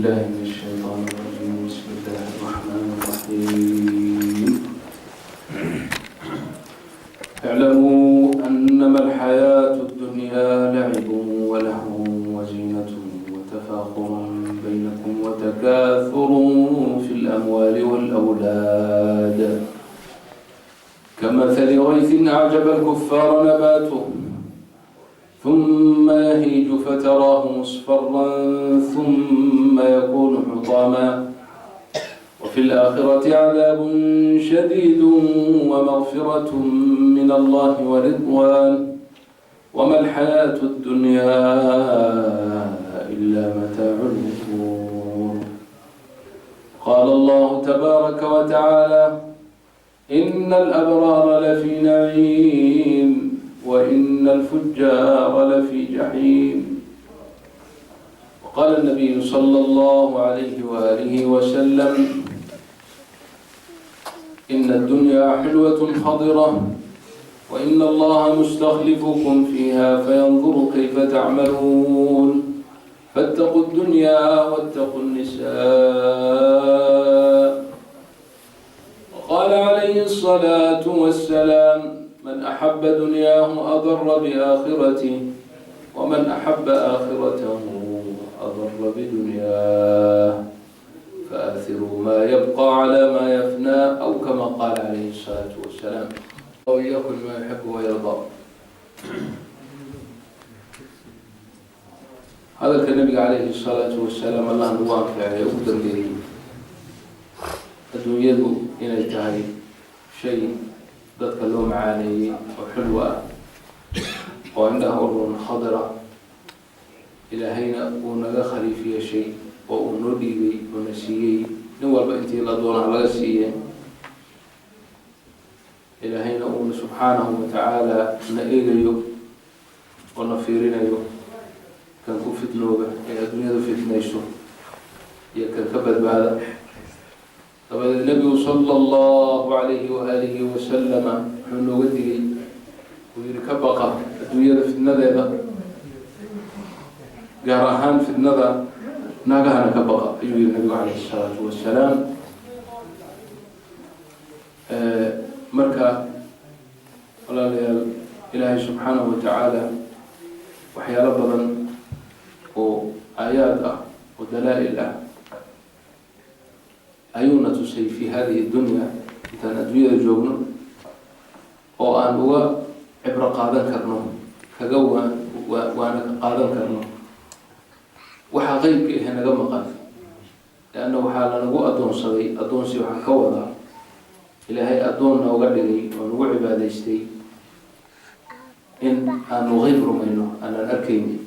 بالله من الشيطان الرجيم. بسم الله الرحمن الرحيم. اعلموا أنما الحياة الدنيا لعب ولهو وزينة وتفاخر بينكم وتكاثر في الأموال والأولاد، كمثل غيث أعجب الكفار نباته ثم يهيج فتراه مصفرا ثم يكون حطاما، وفي الآخرة عذاب شديد ومغفرة من الله ورضوان، وما الحياة الدنيا إلا متاع الغرور. قال الله تبارك وتعالى: إن الأبرار لفي نعيم وإن الفجار لفي جحيم. وقال النبي صلى الله عليه وآله وسلم: إن الدنيا حلوة خضرة، وإن الله مستخلفكم فيها فينظر كيف تعملون، فاتقوا الدنيا واتقوا النساء. وقال عليه الصلاة والسلام: من أحب دنياه أضر بآخرته، ومن أحب آخرته أضر بدنياه، فآثروا ما يبقى على ما يفنى، أو كما قال عليه الصلاة والسلام. وإياكم ما يحب ويرضى. Hadalka Nabiga calayhi الsalaatu wasalaam, Allah nagu anfacay, ugu dambeeyey adduunyadu inay tahay shay dadka loo macaaneeyey oo xulwa ah oo indhaha u roon, khadira, Ilaahayna uu naga khaliif yeeshay oo uu noo dhiibay oo na siiyey, nin walba intii la doona laga siiye. Ilaahayna uuna subxaanahu watacaala na eegayo oo na fiirinayo, kan ku fitnooba ee adduunyadu fitnayso iyo kan ka badbaada. Dabadeed Nebigu sala allahu calayhi waalihi wasalama wuxuu nooga digay, uu yihi: ka baqa adduunyada fitnadeeda, gaar ahaan fitnada naagahana ka baqa, ayuu yihi Nabigu calayhi isalaatu wasalaam. Marka walaalayaal, Ilaahay subxaanahu watacaala waxyaalo badan oo aayaad ah oo dalaa-il ah ayuuna tusay fi hadihi dunya, intaan adduunyada joogno, oo aan uga cibro qaadan karno, kaga waa waana ka qaadan karno waxaa qeybka ahe naga maqan, leanna waxaa lanagu addoonsaday. Addoonsi waxaan ka wadaa Ilaahay addoon nooga dhigay oo nagu cibaadaystay in aanu qeyb rumayno aanan arkayni.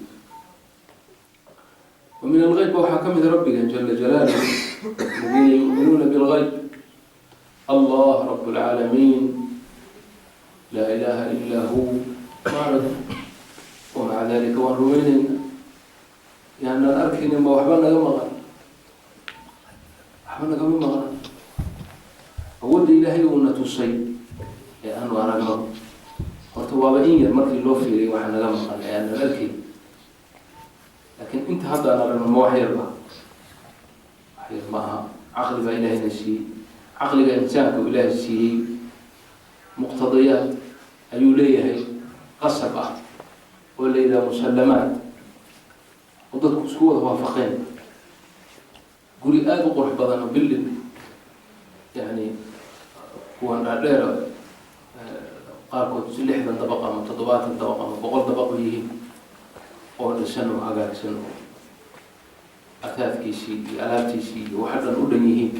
Wa min algeyb waxaa ka mid Rabbigan jala jalaaluh, aladiina yu'minuuna bilgeyb, Allah rab اlcaalamiin, laa ilaha ila hu. Maarag wamaca dalika waan rumaynayna, yaanaan arkaynin. Ma waxba naga maqan? Waxba nagama maqan. Awoodda Ilaahay uuna tusay ee aanu aragno horta waaba in yar markii loo fiiriy waxa naga maqan ee aanan arkayn. Laakiin inta hadda aan aragno ma wax yar ba? Wax yar ma aha. Caqli baa Ilaahayna siiyey. Caqliga insaanka u Ilaahay siiyey muqtadayaad ayuu leeyahay qasab ah oo la yidhaha musallamaat, oo dadku isku wada waafaqeen. Guri aada u qurux badan oo building, yani kuwan dhaadheer, qaarkood 60 dabaq ama 70 dabaq ama 100 dabaq u yihiin, oo dhisan oo hagaagsan, oo athaafkiisii iyo alaabtiisii iyo waxa dhan u dhan yihiin,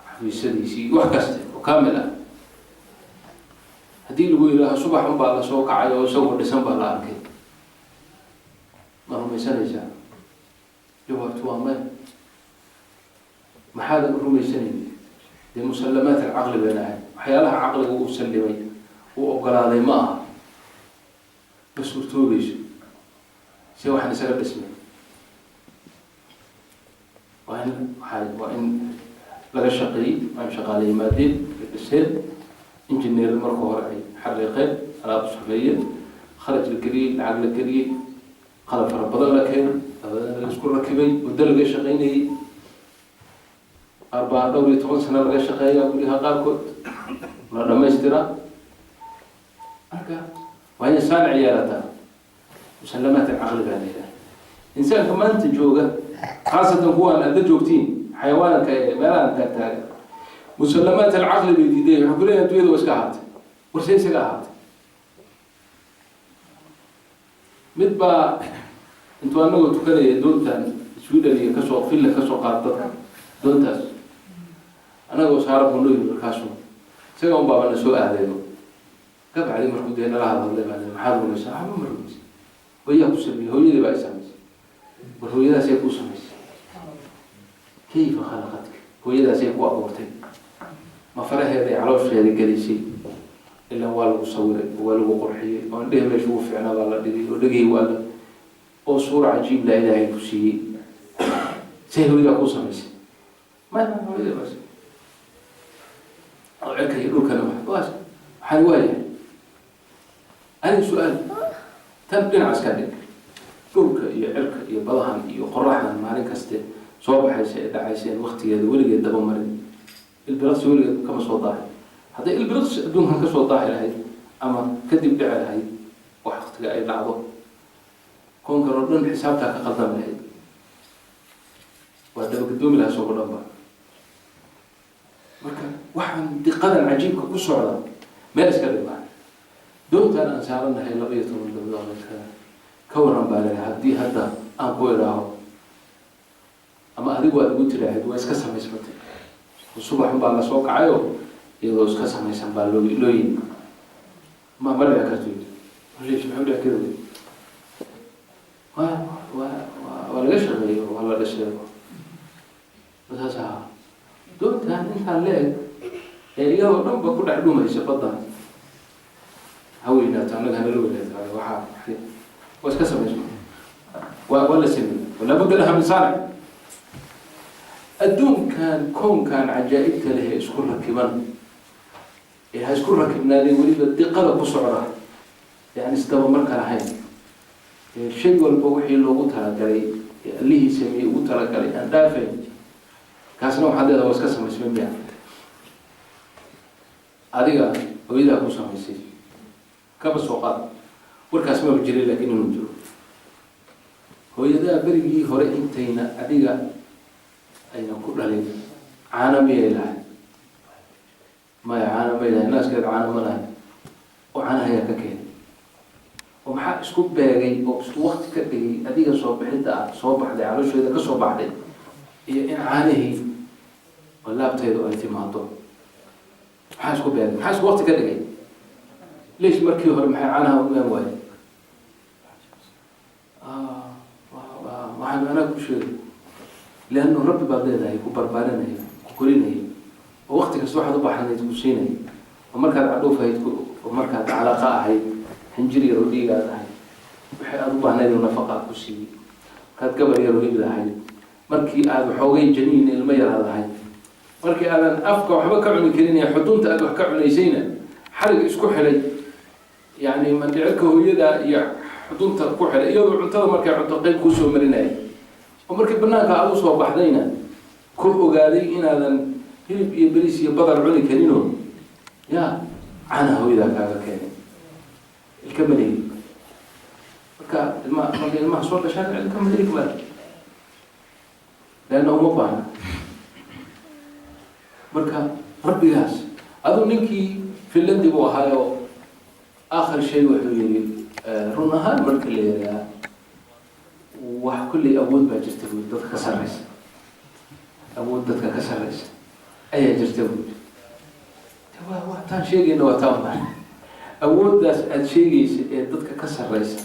xafiisyadiisii iyo wax kaste oo kamil ah, haddii lagu yidhaaho subax un baa lasoo kacay oo isagoo dhisan baa la arkay, ma rumaysanaysaa? Jawaabtu waa maya. Maxaadan u rumaysanayni? Dee musallamaat alcaqli bayna ahay. Waxyaalaha caqliga uu sallimay, uu ogolaaday, ma aha, ma suurtoobayso. Se waxaan isaga dhismay waa in waaa waa in laga shaqeeyey, waa in shaqaale yimaadeen, ay dhiseen, engineer marka hore ay xariiqeen, alaab sameeyeen, kharaj la geliyey, lacag la geliyey. Qalab fara badan la keenay, dabadeedna la isku rakibay, muddo laga shaqaynayay, qaar baa dhowr iyo toban sano laga shaqeeyaa guryaha qaarkood la dhamaystiraa. Marka waa inay saanic yeelataa. Musallamaat alcaqli baa la yidhaha. Insaanka maanta jooga, khaasatan kuwaan aada joogtiin, xayawaanka ee meelahan taagtaagan, musallamaat alcaqli bay diiday. Waxay ku leeyahay addunyada waa iska ahaatay, warse isaga ahaatay. Mid baa intuu anagoo tukanaya doontan Sweden iyo kasoo Finland kasoo qaad dadka doontaas anagoo saara buu noo yimi. Markaasu isaga un baaba na soo aadaybo. Ka bacdi markuu dee nala hadlay baa, "Maxaad rumaysaa?" "Waxba ma rumaysa." "Hooyaa ku sameeyey?" "Hooyadii baa i samaysay." "War hooyadaasay kuu samaysay? Kayfa khalaqatka? Hooyadaasay ku abuurtay? Ma faraheeday caloosheeda gelisay? Ilaa waa lagu sawiray oo waa lagu qurxiyey oo indhehi meesha ugu fiicnaa baa la dhigay oo dhegihii waa la oo suura cajiib laa Ilaahay ku siiyey. Say hooyadaa kuu samaysay?" "Maya, hooyadii baa oo cirka iyo dhulkana waas waxaan waayahay." Aniga su-aal tan dhinac iska dhig. Dhulka iyo cirka iyo badahan iyo qoraxdan maalin kaste soo baxaysa ee dhacaysa en waktigeeda weligeed daba marin, ilbiraqsi weligeed kama soo daahay. Hadday ilbiraqsi adduunkan kasoo daahi lahayd ama kadib dhici lahayd wax waktiga ay dhacdo, koonkan oo dhan xisaabtaa ka qaldami lahayd, waa dabagadoomi lahaa soogo dhan ba. Marka waxaan diqadan cajiibka ku socda meel iska dhig baa. Doontaan aan saaranahay 12 gabdhood ka waran baa leedahay. Haddii hadda aan ku idhaaho ama adigu aad igu tiraahid waa iska samaysmatay, subaxun baa lasoo kacayo iyadoo iska samaysan baa loo yimi, ma dhici karto. Leesh? Maxuu dhici kari wey? Waa laga shaqeeyo, waa la dhisay saas ahaa. Doontaan intaan la eg ee iyadoo dhan ba ku dhex dhumaysa baddan ha weynaato, annaga hanala weynaato, waxaa waa iska samaysma, waa la sameeyey, walaa budda laha min saanic. Adduunkan, koonkan cajaa'ibta leh ee isku rakiban, ee ha isku rakibnaadeen weliba diqada ku socda, yani isdaba marka lahayn, ee shay walba wixii loogu talagalay ee Allihii sameeyey ugu talagalay aan dhaafayn, kaasna waxaad leedaha waa iska samaysmay miya? Adiga hooyadaa ku samaysay kaba soo qaad, warkaas maba jiray, laakiin inuu jiro. Hooyadaa berigii hore intayna adiga ayna ku dhalin caano miyay lahay? Maya, caano may lahay, naaskeed caano ma lahay. Oo caanaha ayaa ka keenay? Oo maxaa isku beegay oo isku wakti ka dhigay adiga soo bixidda aad soo baxday, caloosheeda ka soo baxday, iyo in caanihii oo laabteedu ay timaado? Maxaa isku beegay? Maxaa isku wakti ka dhigay? Leesh markii hore maxay caanaha u imaan waayey? Waxaan anaa ku sheegay leannu Rabbi baad leedahay ku barbaarinaya, ku korinaya, oo wakti kasta waxaad u baxnayd ku siinaya, oo markaad cadhuuf ahayd, oo markaad calaqa ahayd, xinjir yar oo dhiig aad ahayd, waxay aada u baahnayd oo nafaqa aad ku siiyey, markaad gabar yar oo hibil ahayd, markii aad waxoogay janiin ilmo yar aad ahayd, markii aadan afka waxba ka cuni karin ee xudunta aad wax ka cunaysayna, xarig isku xidhay, yani mandhicirka hooyada iyo xudunta ku xidhay, iyadoo cuntada markay cunto qeyb kuusoo marinaya, oo markii banaanka aada usoo baxdayna ku ogaaday inaadan hilib iyo beriis iyo badar cuni karinoo ya caanaha hooyadaa kaaga keenay. Ilka malegi marka ilma, marka ilmaha soo dhashaan ilka malegi male, leanna uma baahna. Marka Rabbigaas aduu ninkii Finlandi buu ahaayo, aakhir shay wuxuu yihi, run ahaan marka la yidhaha wax kulley awood baa jirta buuri, dadka ka sarreysa, awood dadka ka sarreysa ayaa jirta buuri. Waa taan sheegayna, waa taan baa awooddaas aada sheegaysa ee dadka ka sarreysa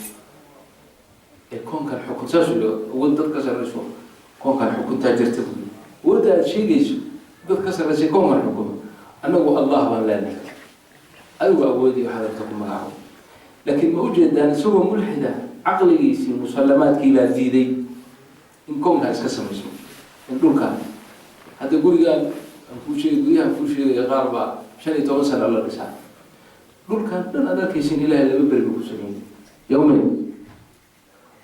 ee koonkan xukun. Saasuu yihi, awood dad ka sarreyso koonkan xukuntaa jirta buuri. Awoodda aada sheegayso dad ka sarreysa koonkan xukumo, annagu Allah baan leenahay, adigu awoodii waxaad rabta ku magacaabo. Laakiin ma ujeedaan, isagoo mulxida caqligiisii musallamaadkii baa diiday in koonkaa iska samaysmo, in dhulkaan hadda gurigaan aan kuu sheegay, guryahan kuu sheegaya qaar baa 15 sano la dhisaa. Dhulkan dhan aad arkaysin Ilaahay 2 beri buu ku sameeyey, yawmeyn.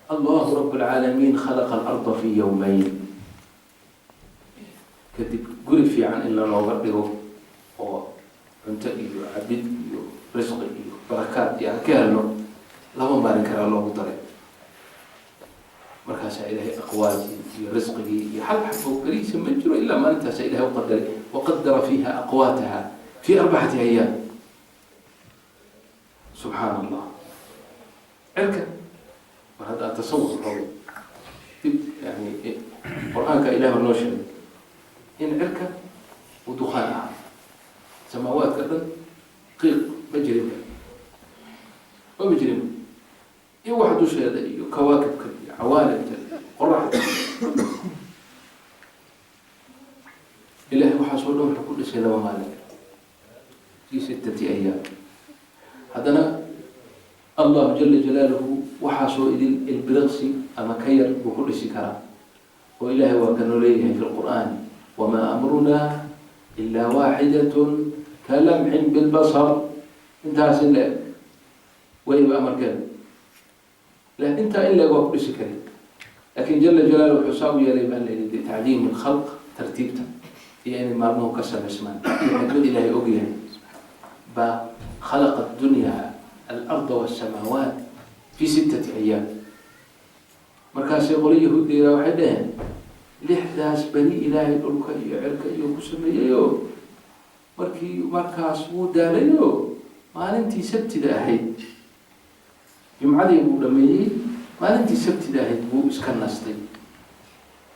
Allahu rab alcaalamiin khalaqa alarda fi yowmayn. Kadib guri fiican in lanooga dhigo oo cunto iyo cabid iyo risqi iyo barakaad iyo aan ka helno, 2 maalin kalaa loogu daray. Markaasaa Ilaahay aqwaadii iyo risqigii iyo hal xabo beriisa ma jiro ilaa maalintaasa Ilahay u qadaray. Waqadara fiiha aqwaataha fi 4 ayaam. Subxaana Allah. Cirka mar hadda aad tasawur rabo dib, yani Qur-aanka Ilah baa noo sheegay in cirka uu dukhaan ahaa, samaawaadka dhan qiiq ma jirinba, mama jirinba, iyo wax dusheeda iyo kawaakibka iyo cawaalimta iyo qoraxda. Ilahay waxaasoo dhan wuxuu ku dhisay 2 maalin, fi 6 ayaam. Haddana Allahu jala jalaaluhu waxaasoo idin ilbiriqsi ama ka yar buu ku dhisi karaa, oo Ilahay waa kanoo leeyahay fi lqur'aani: wamaa amrunaa ilaa waaxidatun kalamxin bilbasar. Intaas in la eg wayba amarkeeda, intaa in la eg waa ku dhisi kari, laakin jala jalaaluhu wuxuu saa u yeelay baa la yidhi tacdiim alkhalq, tartiibta iyo inay maalmuhu ka samaysmaan iyo xikmad Ilahay og yahay baa khalaqa addunya, alarda wasamaawaat fi 6 ayaam. Markaasay qolo Yahuudeyda waxay dhaheen 6daas beri Ilaahay dhulka iyo cirka iyo ku sameeyeyo, markii markaas wuu daalayo, maalintii Sabtida ahayd, Jumcadii buu dhameeyey, maalintii Sabtida ahayd buu iska nastay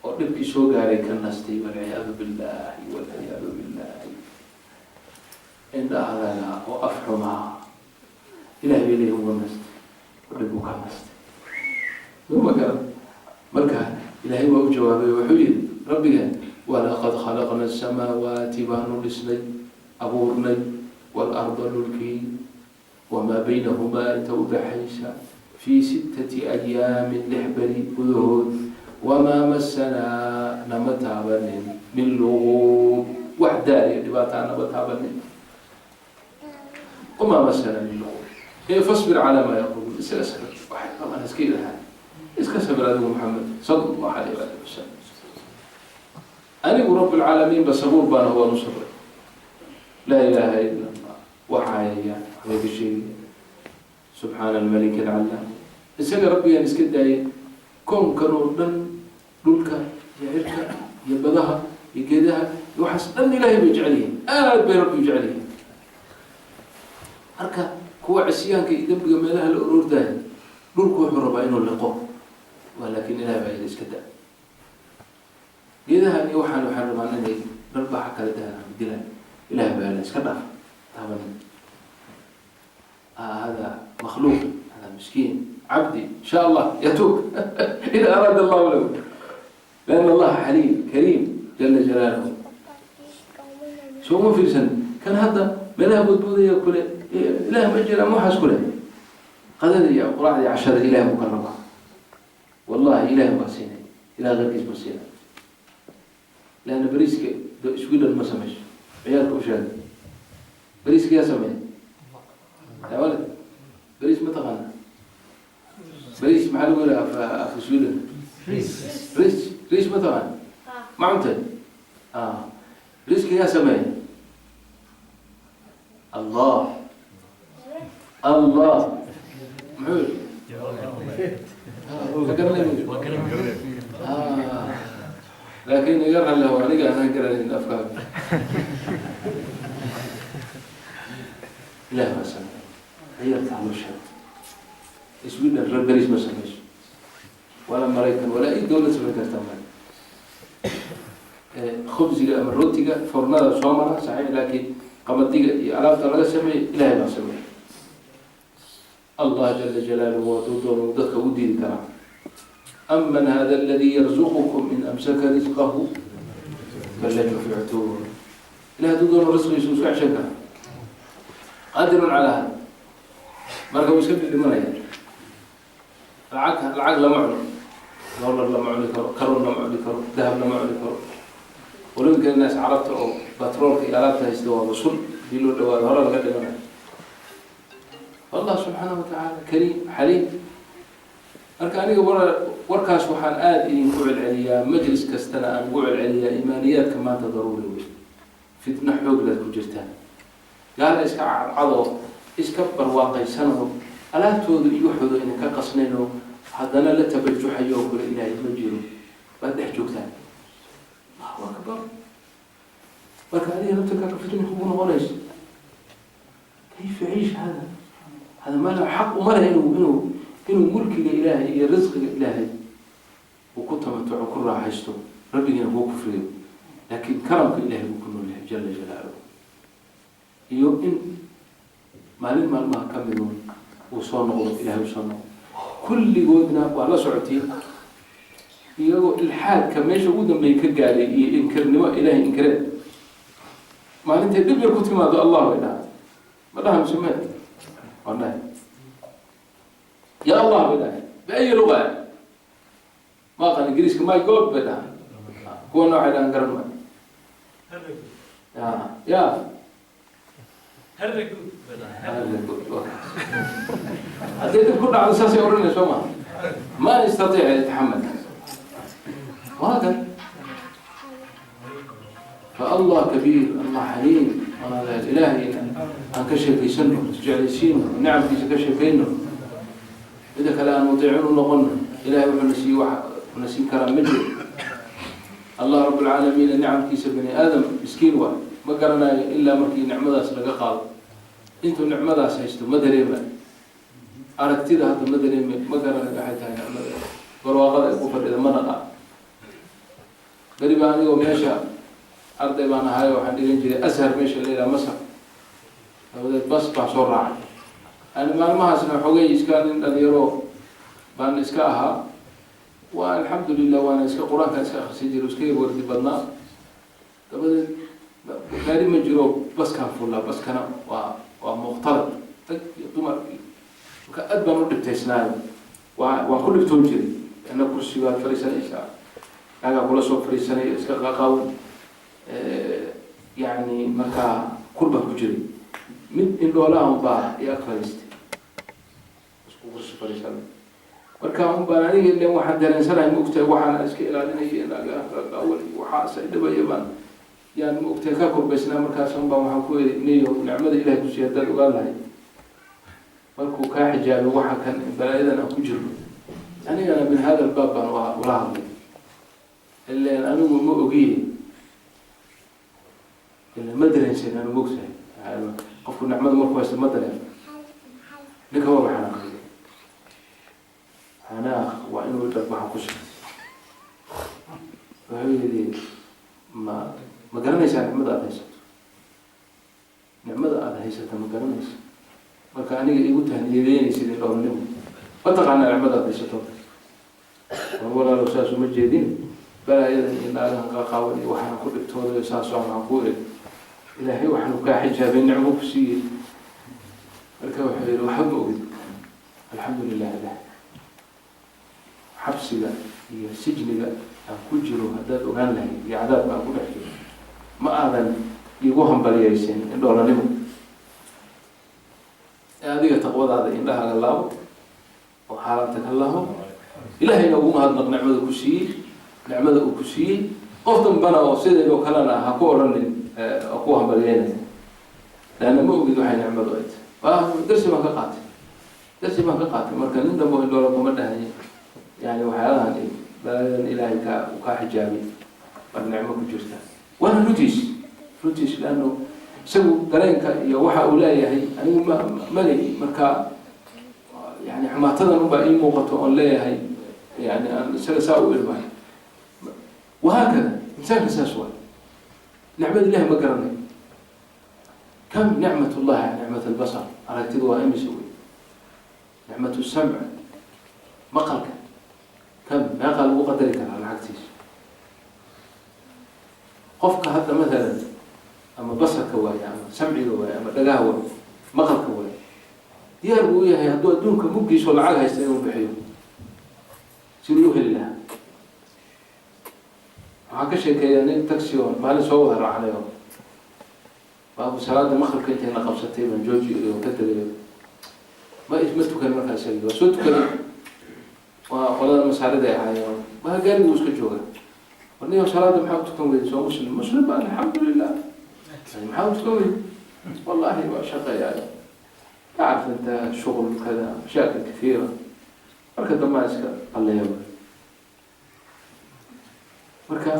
oo dhibkii soo gaaray ka nastay. Walciyaadu billahi, walciyaadu billahi. Indha adaga oo af xumaa. Ilahay bay leeyihin uga nastay oo dhib uu ka nastay, ma garan. Marka Ilaahay waa u jawaabay, wuxuu yihi rabbiga: walaqad khalaqna asamaawaati, baanu dhisnay, abuurnay, waalarda, dhulkii, wamaa baynahumaa, inta udhaxaysa, fii 6 ayaamin, 6 beri gudahood. Wamaa masanaa, nama taabanin, min luguub, wax daal iyo dhibaataa nama taabanin. Wamaa masanaa min luguub. Ee fasbir calaa maa yaquluun, isaga sabir, waxay qabaan iska ilahaan, iska sabir adigu Maxamed sala Allahu alayh waali wasalam. Anigu Rabb alcaalamiin ba sabuur baana, waan u sabray. Laa ilaaha ila Allah. Waxaayayaan waxbay ka sheegaya. Subxaana almalik alcallaam. Isaga rabbigaan iska daayay koonkan oo dhan, dhulka iyo cirka iyo badaha iyo geedaha iyo waxaas dhan Ilaahay bay jecel yihiin, aad bay Rabbi u jecel yihiin. Marka kuwa cisyaanka iyo dembiga meelaha la oroordayo, dhulku wuxuu rabaa inuu liqo waa, laakiin Ilahay baa yidhi iska da. Geedahan iyo waxaan rabaan inay dharbaxa kala dahan dilaan, Ilahay baa yidhi iska dhaaf, taabanin. Hada makhluuq, hada miskiin cabdi, in sha Allah yatuub ida araada Allahu lahu, lian Allaha xaliim kariim jala jalaaluhu. Soo uma fiirsan kan hadda meelaha boodboodaya kule Ilaah ma jira ama waxaas kule. Qadada iyo quraacda iyo cashada Ilaah buu ka rabaa. Wallahi Ilaah baa siinay, Ilah keyrkiis ma siinay. Leanna beriiska Sweden ma sameyso. Ciyaalka u sheegay, beriiska yaa sameeya? Ya walad, beriis ma taqaana? Beriis maxaa lagu yihaha af Sweden? Ris. Ris ma taqaana? Ma cuntay? Beriiska yaa sameeya? Allah, Allah. Muxuu yidhi? Ma garanay? Laakiin iga raleho, aniga anaan garanayn afkaaga. Ilah baa sameeya. Ciyarta haloo sheego, Sweden reer beriis ma sameyso, walaa Maraykan, walaa ay dowlad samayn kartaa male. Khubsiga ama rootiga fornada soo mara, saxiix, laakiin qamadiga iyo alaabta laga sameeyey Ilahay baa sameeyey. Allah jala jalaaluhu hadduu doono dadka u diidi karaa. Aman hada aladi yarzuqukum in amsaka risqahu bal lajuu fi cutuw. Ilahay hadduu doono risqigiisu iska ceshan karaa, qaadirun calaa hada. Marka wuu iska dhidhimanaya. Lacag, lacag lama cuno, dollar lama cuni karo, karon lama cuni karo, dahab lama cuni karo. Qolooyinka naas Carabta oo batroolka iyo alaabta haysta waa basul, hadii loo dhawaado hore laga dhimanayo. Allah subxaanahu watacaala kariim xaliim. Marka aniga warkaas waxaan aada idinku celceliyaa, majlis kastana aan ugu celceliyaa, iimaaniyaadka maanta daruuri wey. Fitno xoog laad ku jirtaan, gaala iska cadcadoo iska barwaaqaysanoo alaabtooda iyo waxooda idinka qasnaynoo haddana la tabajuxayo oo kale Ilaahay ma jiro baad dhex joogtaan. Allahu akbar. Marka adiga naftakaaga fitna kugu noqonayso. Kayfa ciish hada? Hada ma lahu xaq uma leh inuu mulkiga Ilaahay iyo risqiga Ilaahay uu ku tamatuco, ku raaxaysto, rabbigiina kuu kufriyo. Laakiin karamka Ilahay buu ku nool yahay jala jalaaluhu, iyo in maalin maalmaha ka midu uu soo noqdo, Ilahay uu soo noqdo. Kulligoodna waa la socotiin, iyagoo ilxaadka meesha ugu dambeeyay ka gaadhay iyo inkirnimo Ilahay inkireen, maalintay dhib yar ku timaado Allah bay dhaha. Ma dhaha mise me waa dhahay? Ya Allah bay dhahay. Biayi luga? Ma aqaan Ingiriiska. My God bay dhaha. Kuwa noocay dhahan garan maayo. Ya ya, Herregud. Haddii dib ku dhacdo saasay odhanay, soo ma? Ma yastatiic yataxamal وهكذا. فالله كبير، الله حليم. Ilaahay aan ka sheekaysano, isjeclaysiino, nicamkiisa ka sheekayno. Mida kale, aan mudiicin u noqono. Ilahay wuxuu na siiye wax na siin karaa ma jiro. Allah rabb alcaalamiina nicamkiisa bani aadam miskiin waay, ma garanayo ilaa markii nicmadaas laga qaado. Intuu nicmadaas haysto ma dareema. Aragtida hadda ma dareeme, ma garanayo waxay tahay nicmada barwaaqada ay ku fadhida, ma naqa. Beri baa anigoo meesha arday baan ahayo, waxaan dhigan jiray Ashar, meesha la yidhaha Masar. Dabadeed bas baan soo raacay. Ani maalmahaasna xogay iska nin dhalinyaro baan iska ahaa, waa alxamdulilah, waana iska Qur-aanka iska akrisi jiray, iska yar wardi badnaa. Dabadeed gaari ma jiro, baskaan fullaa. Baskana waa mukhtalad, rag iyo dumar iyo, marka aad baan u dhibtaysnaayo, waan ku dhibtoon jiray. Ana kursi baad fadhiisanaysaa, naagaa kula soo fadhiisanaya, iska qaqaawan, yani markaa kur baan ku jiray. Mid indhoolaha un baa i ag fadhiistay, isku kursi fadhiisanay. Marka un baan aniga ilen waxaan dareensanahay, ma ogtahay, waxaan iska ilaalinaya naagaha qaqaawan iyo waxaas ay dhibaya baan yaan, ma ogtahay, ka kurbaysnaa. Markaas un baan waxaan ku eri, niyo nicmada Ilahay kusiiya haddaad ogaan lahayd markuu kaa xijaabay waxa kan balaayadan aan ku jirno. Anigana min hada albaab baan ula hadlay, ilen anigu ma ogiye, ilen ma dareensan anu, mogtahay, qofku nicmada markuu haysto ma dareemo. Ninka waaba xanaaqay. Xanaaq waa inuu dhagbaxa ku shigtay. Wuxuu yidhi, Ma garanaysaa nicmada aada haysato? Nicmada aada haysata ma garanaysa? Marka aniga igu tahniyadeynaysid indhoolnimo, ma taqaanaa nicmada aada haysato?" War walaalow, saas uma jeedin. Balaayadan iyo naagahan qaqaawan iyo waxaan ku dhibtooday saasoo waxaan ku eri, Ilaahay waxaanu kaa xijaabay nicmo ku siiyey. Marka wuxuu yihi, waxba ma ogid, alxamdu lilah lah. Xabsiga iyo sijniga aan ku jiro haddaad ogaan lahayd iyo cadaabka aan ku dhex jiro, ma aadan igu hambaliyaysin indhoolanimo. Ee adiga taqwadaada indhahaaga laabo oo xaaraanta ka laabo, Ilaahayna ugu mahadnaq nicmada ku siiyey, nicmada uu ku siiyey. Qof dambana oo sideedoo kalena ha ku odhanin oo ku hambalyeynaya, leanna ma ogid waxay nicmadu ay tahay. Waa darsi baan ka qaatay, darsi baan ka qaatay. Marka nin dambe oo indhoola kuma dhahaye. Yani waxyaalahan iyo balaayadan Ilaahay kaa xijaabay baad nicmo ku jirta. Waana runtiis, runtiis, leanno isagu dareenka iyo waxa uu leeyahay anigu ma malay. Marka yani xumaatadan unbaa ii muuqato oon leeyahay, yani aan isaga saa u ilmahay. Wahaakada insaanka saas waay, nicmada Ilahi ma garanayo. Kam nicmat llahi? Nicmat albasar, aragtidu waa imise wey? Nicmat samc, maqalka, kam meeqaa lagu qadari karaa lacagtiisa? Qofka hadda mathalan ama basarka waaye ama samciga waaye ama dhagaha waaye, maqalka waaye, diyaar buu u yahay hadduu adduunka muggiisoo lacag haysta inuu bixiyo siduu u heli lahaa. Waxaan ka sheekeeyaa nin taxi oo maalin soo wada raacnay oo baabu salaada maqribka intayna qabsatay baan jooji oo ka tegayo. Ma tukan markaa isagii waa soo tukaday. Waa Qolada Masaarida ay ahaayeen. Waa gaarigu iska jooga. Warniyo, salaada maxaa u tukan weyday? Soo muslim? Muslim baan, alxamdulilah. Maxaa u tukan weyday? Wallahi waa shaqeeyaa, تعرف انت، شغل كذا، مشاكل كثيرة. Marka dambe iska qalleeyo. Marka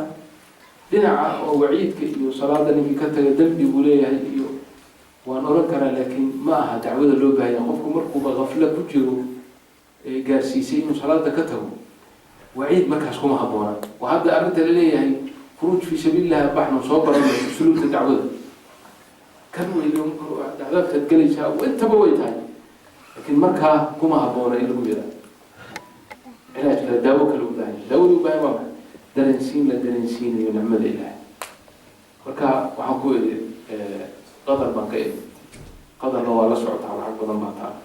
dhinaca oo waciidka iyo salaada ninkii ka taga dembi buu leeyahay iyo waan oran karaa, laakiin ma aha dacwada loo baahanya. Qofku markuuba gaflo ku jiro ee gaarsiisay inuu salaada ka tago, waciid markaas kuma habboona. Oo hadda arrinta laleeyahay khuruuj fii sabiilillahi baxnu soo baranay usluubta dacwada kan weylo cadaabtaad gelaysaa, intaba way tahay, laakiin markaa kuma habboona in lagu yiraa. Cilaaj kale, daawo kale u baahan. Daawada u baahan waa maxay? Dareensiin la dareensiinayo nicmada Ilaahay. Marka waxaan ku idhi, Qadar baan ka imi. Qadarna waa la socotaa, lacag badan baa taala.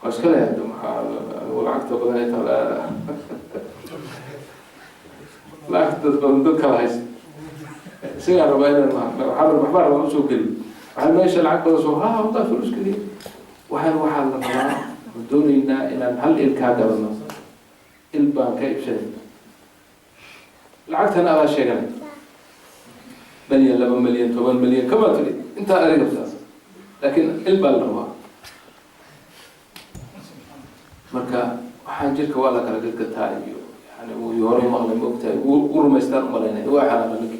Waa iska leeyahay, maxaa lacagta badan ay taala, lacagta badan dad kala haysta. Isagaa rabaa inaan waxbaa rabaa usoo geli. Waxaan meesha lacag badan soo ha wadaa fulus keliya. Waxaan la rabaa oo doonaynaa inaan hal il kaa gadano. Il baan ka ibsanay, lacagtana adaa sheeganay, milyan, 2 milyan, 10 milyan kama tiri, intaa adiga saas, laakiin il baa la rabaa. Marka waxaan jirka waa la kala gadgataa iyo yani uu hore maqlay, ma ogtahay, u rumaystaan umalaynay. Waa xanaaqa ninki,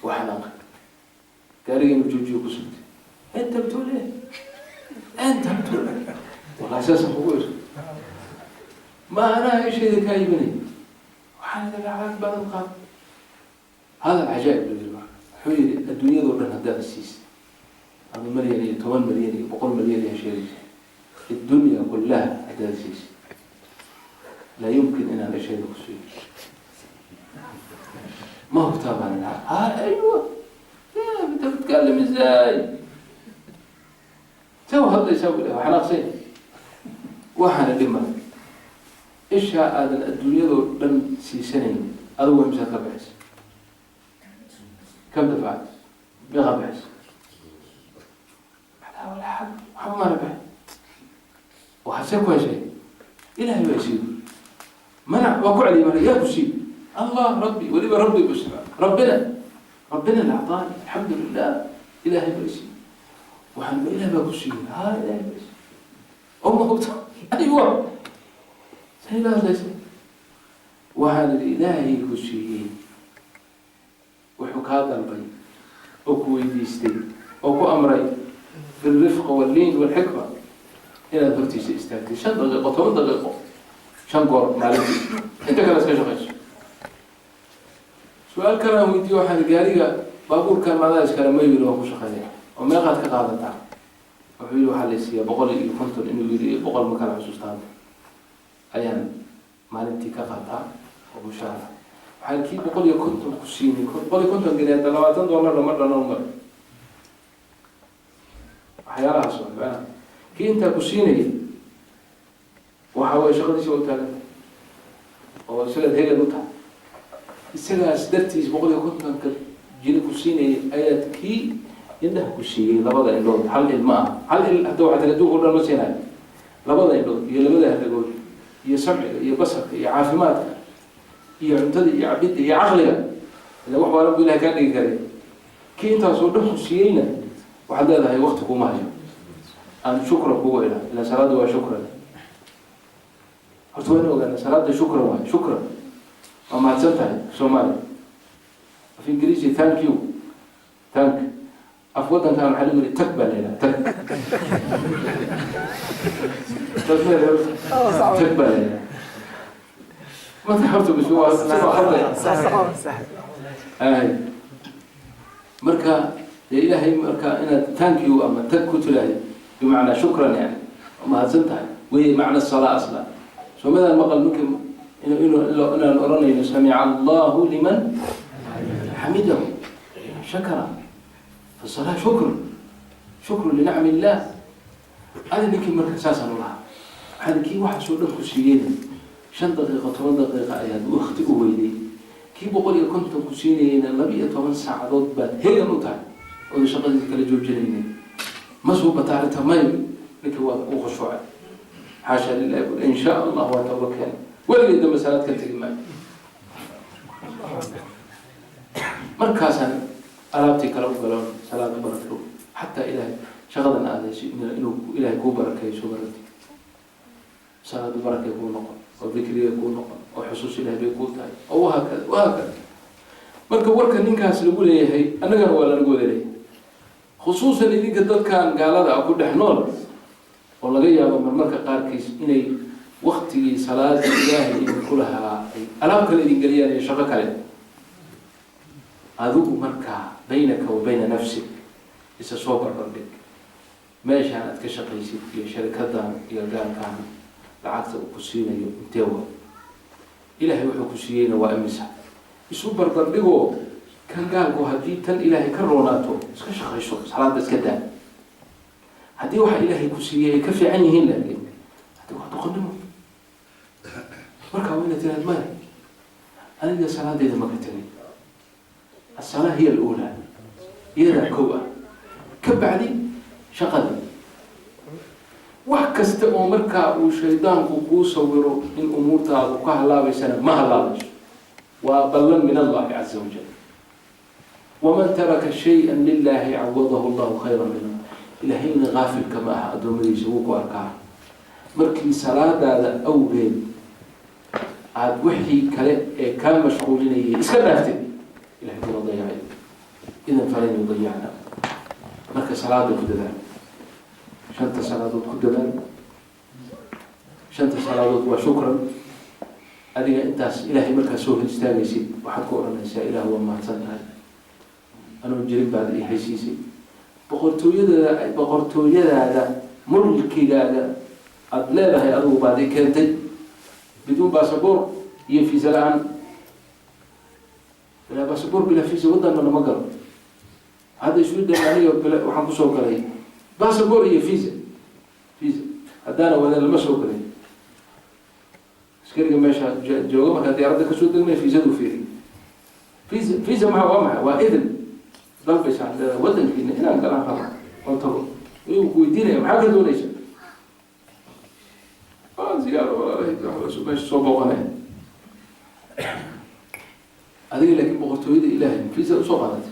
waa xanaaqa. Gaariga inuu joojiyo ku sugtay. "انت بتقول ايه؟ انت بتقول ايه؟" Wallahi saasaan kugu iri, ma anaa ishayda kaa iibinay, waxaan idhi lacag badan qaad. Hadal cajaa'ib buu yiri. Marka wuxuu yidhi, adduunyadoo dhan haddaad siisa ama milyan iyo 10 milyan iyo 100 milyan iyo sheegaysa, الدنيا كلها haddaad siisa, لا يمكن inaan ishayda ku siiyo. Ma hubtaa baan idhaa. Ha, أيوه، انت بتتكلم ازاي؟ See u hadlaysaa buu dhahay. Xanaaqsay. Waxaana dhib male, ishaa aadan adduunyadoo dhan siisanayn, adigu imsaad ka bixisa? كم دفعت؟ Meeqa bixisa? Walaa waxba maana bixin. Waxaad see ku heshay? Ilahay baa siiyo. Mana waa ku celiyay. Marka yaa ku siiyo? Allah, rabbi. Weliba rabbi buu isticmaal. Rabbina, rabbina la acطaani, alxamdu lilah, Ilahay baa isiiyo. Waxaan ma Ilahay baa ku siiyey? Ha, Ilahay baa isiiyo. Oo ma hubta? أيوه, say la hadlaysa. Waxaan idhi, Ilaahay ku siiyey wuxuu kaa dalbay oo ku weydiistay oo ku amray بالرفق واللين والحكمة inaad hortiisa istaagtay 5 daqiiqo, 10 daqiiqo, shan goor maalintii, inta kale iska shaqayso. Su-aal kale aan weydiiye, waxaan gaariga baabuurkan maadaa iskale? Ma yiri, waan ku shaqeeya. Oo meeqaad ka qaadataa? Wuxuu yihi, waxaa la siiyaa 150 inuu yiri, 100, ma kala xusuustaan, ayaan maalintii ka qaataa oo mushaara. Waxaan kii 150 ku siinay, 150 geli hadda $20 lama dhano mar waxyaalahaas waa macnaha. Kii intaa ku siinayay waxa waye shaqadiisa waa u taaganta oo isagaad hegan u tahay. Isagaas dartiis 150-ka jini ku siinayay ayaad kii indhaha ku siiyey, labada indhood, hal il ma ah, hal il hadda waxaa tiri adduunka o dhan ma siinayo, labada indhood iyo labada hadagood iyo samciga iyo basarka iyo caafimaadka iyo cuntada iyo cabidda iyo caqliga, ila wax waala bu Ilahay kaa dhigi karay. Kii intaasoo dhan ku siiyeyna waxaad leedahay wakti kuma hayo aan shukran kugu idha. Ila salaada waa shukran. Horta waa in ogaana salaada shukran waay. Shukran waa mahadsan tahay. Soomaali, af Ingiriisi thank you, thank. Af waddankan waxaa lagu yihi tag baa la yidhaha, tag. Tag baa la yidhaha. Mata horta bis waa khalday. Ay marka dee Ilaahay marka inaad thank you ama tag ku tiraahdo, بمعنى شكرا, yani mahadsan tahay wey macna الصلاة أصلا. Soo midaan maqal ninka inaan oranayno سمع الله لمن حمده, شكر. فالصلاة شكر, شكر لنعم الله. Ada ninkii marka saasaan ulahaa, waxaan kii waxaasoo dhan ku siiyeyna 5 daqiiqo, 10 daqiiqa ayaad wakti u weyday. Kii 150 ku siinayeyna 12 saacadood baad hegan u tahay ooda shaqadiisa kala joojinaynay. Ma suu bata arrinta? May, ninkii waa u khushuucay. Xaasha lilahi bul, in sha Allah waa tooba keenay, weligay dambe salaad ka tegi maayo. Markaasaan alaabtii kale u galoon salaad barako, xataa Ilahay shaqadan aad heshay inuu Ilahay kuu barakeeyo, soo barati salaadu barakay kuu noqon oo dikrigay kuu noqon oo xusuus Ilahay bay kuu tahay oo wahaakada wahaakada. Marka warka ninkaas lagu leeyahay annagana waa lanagu wada leeyahay, khusuusan idinka dadkan gaalada ah ku dhex nool oo laga yaabo marmarka qaarkiis inay waktigii salaada Ilaahay idinku lahaa ay alaab kale idin geliyaan iyo shaqo kale. Adigu markaa baynaka wa bayna nafsik isa soo barbardhig meeshaan aad ka shaqaysid iyo sharikadan iyo gaalkaan lacagta uu ku siinayo intee waa, Ilaahay wuxuu ku siiyeyna waa imisa. Isu barbardhigoo kan gaalku haddii tan Ilaahay ka roonaato, iska shaqayso, salaada iska daa. Haddii waxa Ilaahay ku siiyey ay ka fiican yihiin, laakiin haddi waa doqonnimo. Markaa waa inaad tiraad, "Maya, aniga salaadeyda maka tegay." Asalaa hiya aluulaa, iyadaa kow ah, ka bacdi shaqadii. Wax kasta oo markaa uu shaydaanku kuu sawiro in umuurtaadu ka halaabaysana, ma halaabayso, waa ballan min Allahi caza wajal. Waman taraka shaya lilahi cawadahu Allahu khayra minhu. Ilaahayna kaafilka ma aha addoommadiisa, wuu ku arkaa. Markii salaadaada awgeed aada wixii kale ee kaa mashquulinayay iska dhaaftid, Ilahay kuma dayacay, idan falan yudayacna. Marka salaada ku dadaal, shanta salaadood ku dadaal. Shanta salaadood waa shukran. Adiga intaas Ilaahay markaa soo hor istaagaysid, waxaad ku odhanaysaa, "Ilaah, waa mahadsan tahay, anuu jirin baad i haysiisay. Boqortooyadaada, boqortooyadaada, mulkigaaga aada leedahay adigu baad i keentay biduun basaboor iyo fiisa la-aan." Bilaa basaboor, bilaa fiisa waddanna nama galo. Hadda Sweden aniga waxaan kusoo galay basaboor iyo visa. Visa haddaana wadan lama soo galay. Askariga meesha jooga markaa diyaaradda kasoo degnay fiisadu fiiri. Visa, visa maxaa waa? Maxay waa? Idin dalbaysaa leedahay waddankiina inaan galaan rabo oon tago. Iyagu ku weydiinaya, "Maxaa ka doonaysa?" "Waa ziyaaro walaalahay, meesha soo booqanaya." Adiga laakiin boqortooyada Ilaahay visa usoo qaadatay,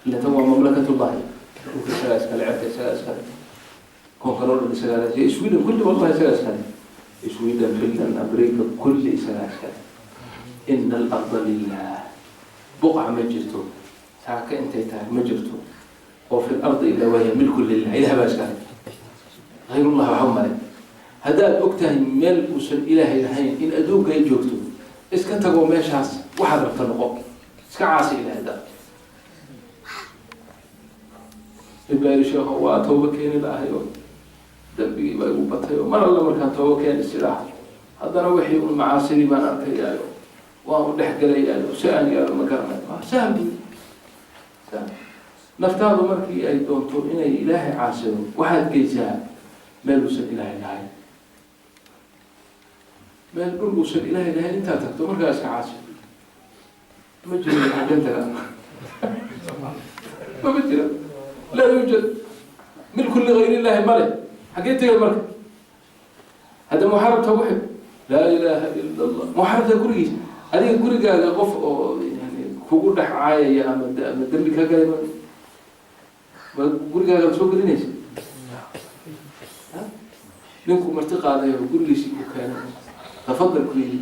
ila tan waa mamlakatullahi, dhulka isagaa iskale, cerka isagaa iskale, koonkan oo dhan isagaa le. Sweden kulli wallahi isagaa iskale, Sweden, Finland, America, kulli isagaa iskale. Ina alarda lilah, buqca ma jirto, saaka intay tahay ma jirto oo fi lardi ilaa wahiya milku lilah, Ilah baa iskale, hayrullah waxa male. Haddaad og tahay meel uusan Ilaahay lahayn in adduunka ay joogto, iska tago meeshaas, waxaad rabta noqo, iska caasi Ilahay. Haddaad mid baa yidhi, "Sheekho, waa tooba keeni lahay oo dambigii baa igu batay oo mar alla markaan tooba keeni sidaa haddana wixii un macaasidii baan arkayaayo, waan u dhex gelayaayo, si aan yaalo ma garanayo." Waa sahal, sahal. Naftaadu markii ay doonto inay Ilaahay caasido, waxaad geysaa meel uusan Ilaahay lahayn, meel dhul uusan Ilaahay lahayn intaad tagto, markaa iska caasi. Ma jiro xageen taga, mama jira. Laa yuujad milku ligayr illahi male. Xaggee tegay marka? Hadda ma waxaa rabtaa wixi laa ilaaha ila Allah? Ma waxaa rabtaa gurigiisa? Adiga gurigaaga qof oo yani kugu dhex caayaya ama dembi kaa galay, ma gurigaaga soo gelinaysa? Ninku marti qaaday oo gurigiisii ku keenay, "Tafadal" ku yidhi,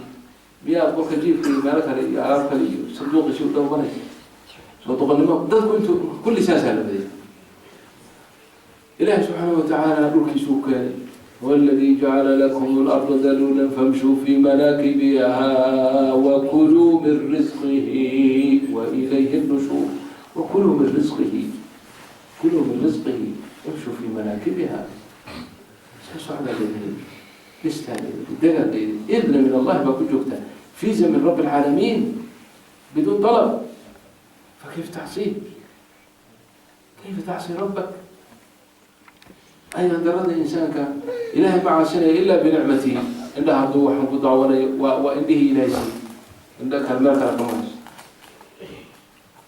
miyaad qolka jiifka iyo meelo kale iyo alaab kale iyo sanduuqiisi u dhowbanaysa? Soo doqonnimo dadku intuu kulli saasaa la badayay. Ilahi subxaanahu watacaala dhulkiisuu keenay. Huwa aladi jacala lakum اlarda daluula famshuu fi manaakibiha wakuluu min risqihi wailayhi الnushuur. Wakuluu min risqihi, kuluu min risqihi, imshuu fi manaakibiha. Iska socdaa leedahay, dhistaa leedahay, degaa leedahay, idna min Allahi baa ku joogtaa, fiisa min rabbi alcaalamiin biduun طalab. fakayf tacsiih? Kayfa tacsi rabbak? Ayaan darada insaanka Ilahay ma caasinaya ilaa binicmatihi. Indhaha hadduu waxaan ku daawanayo, waa indhihii Ilahay siiy, indha kale meel kale kama hayso.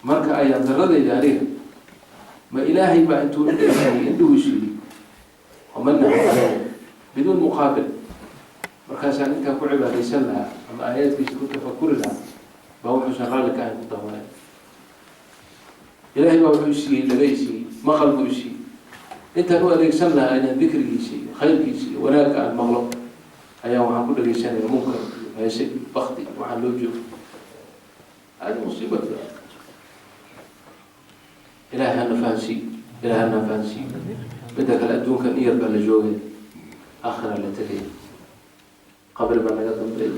Marka ayaan daradayda aniga, ma Ilaahay baa intuu indha siiyey, indhuhu siiyey wamanahu caleyh. Biduun muqaabil. Markaasaan intaan ku cibaadaysan lahaa ama aayaadkiisa ku tafakuri lahaa baa wuxuusan raalli ka ahayn ku daawanay. Ilaahay baa wuxuu siiyey, laga siiyey, maqal buu siiyey. Intaan u adeegsan lahaa inaan dikrigiisa iyo khayrkiisa iyo wanaagga aan maqlo, ayaa waxaan ku dhegaysanaya munkar iyo heese iyo bakti. Waxaan loo joogo hadi musiibatu. Ilahay hana fahansiiyo, Ilahay hana fahansiiyo. Midda kale, adduunkan in yar baa la joogay, aakhira la tegay, qabri baa naga dambeey,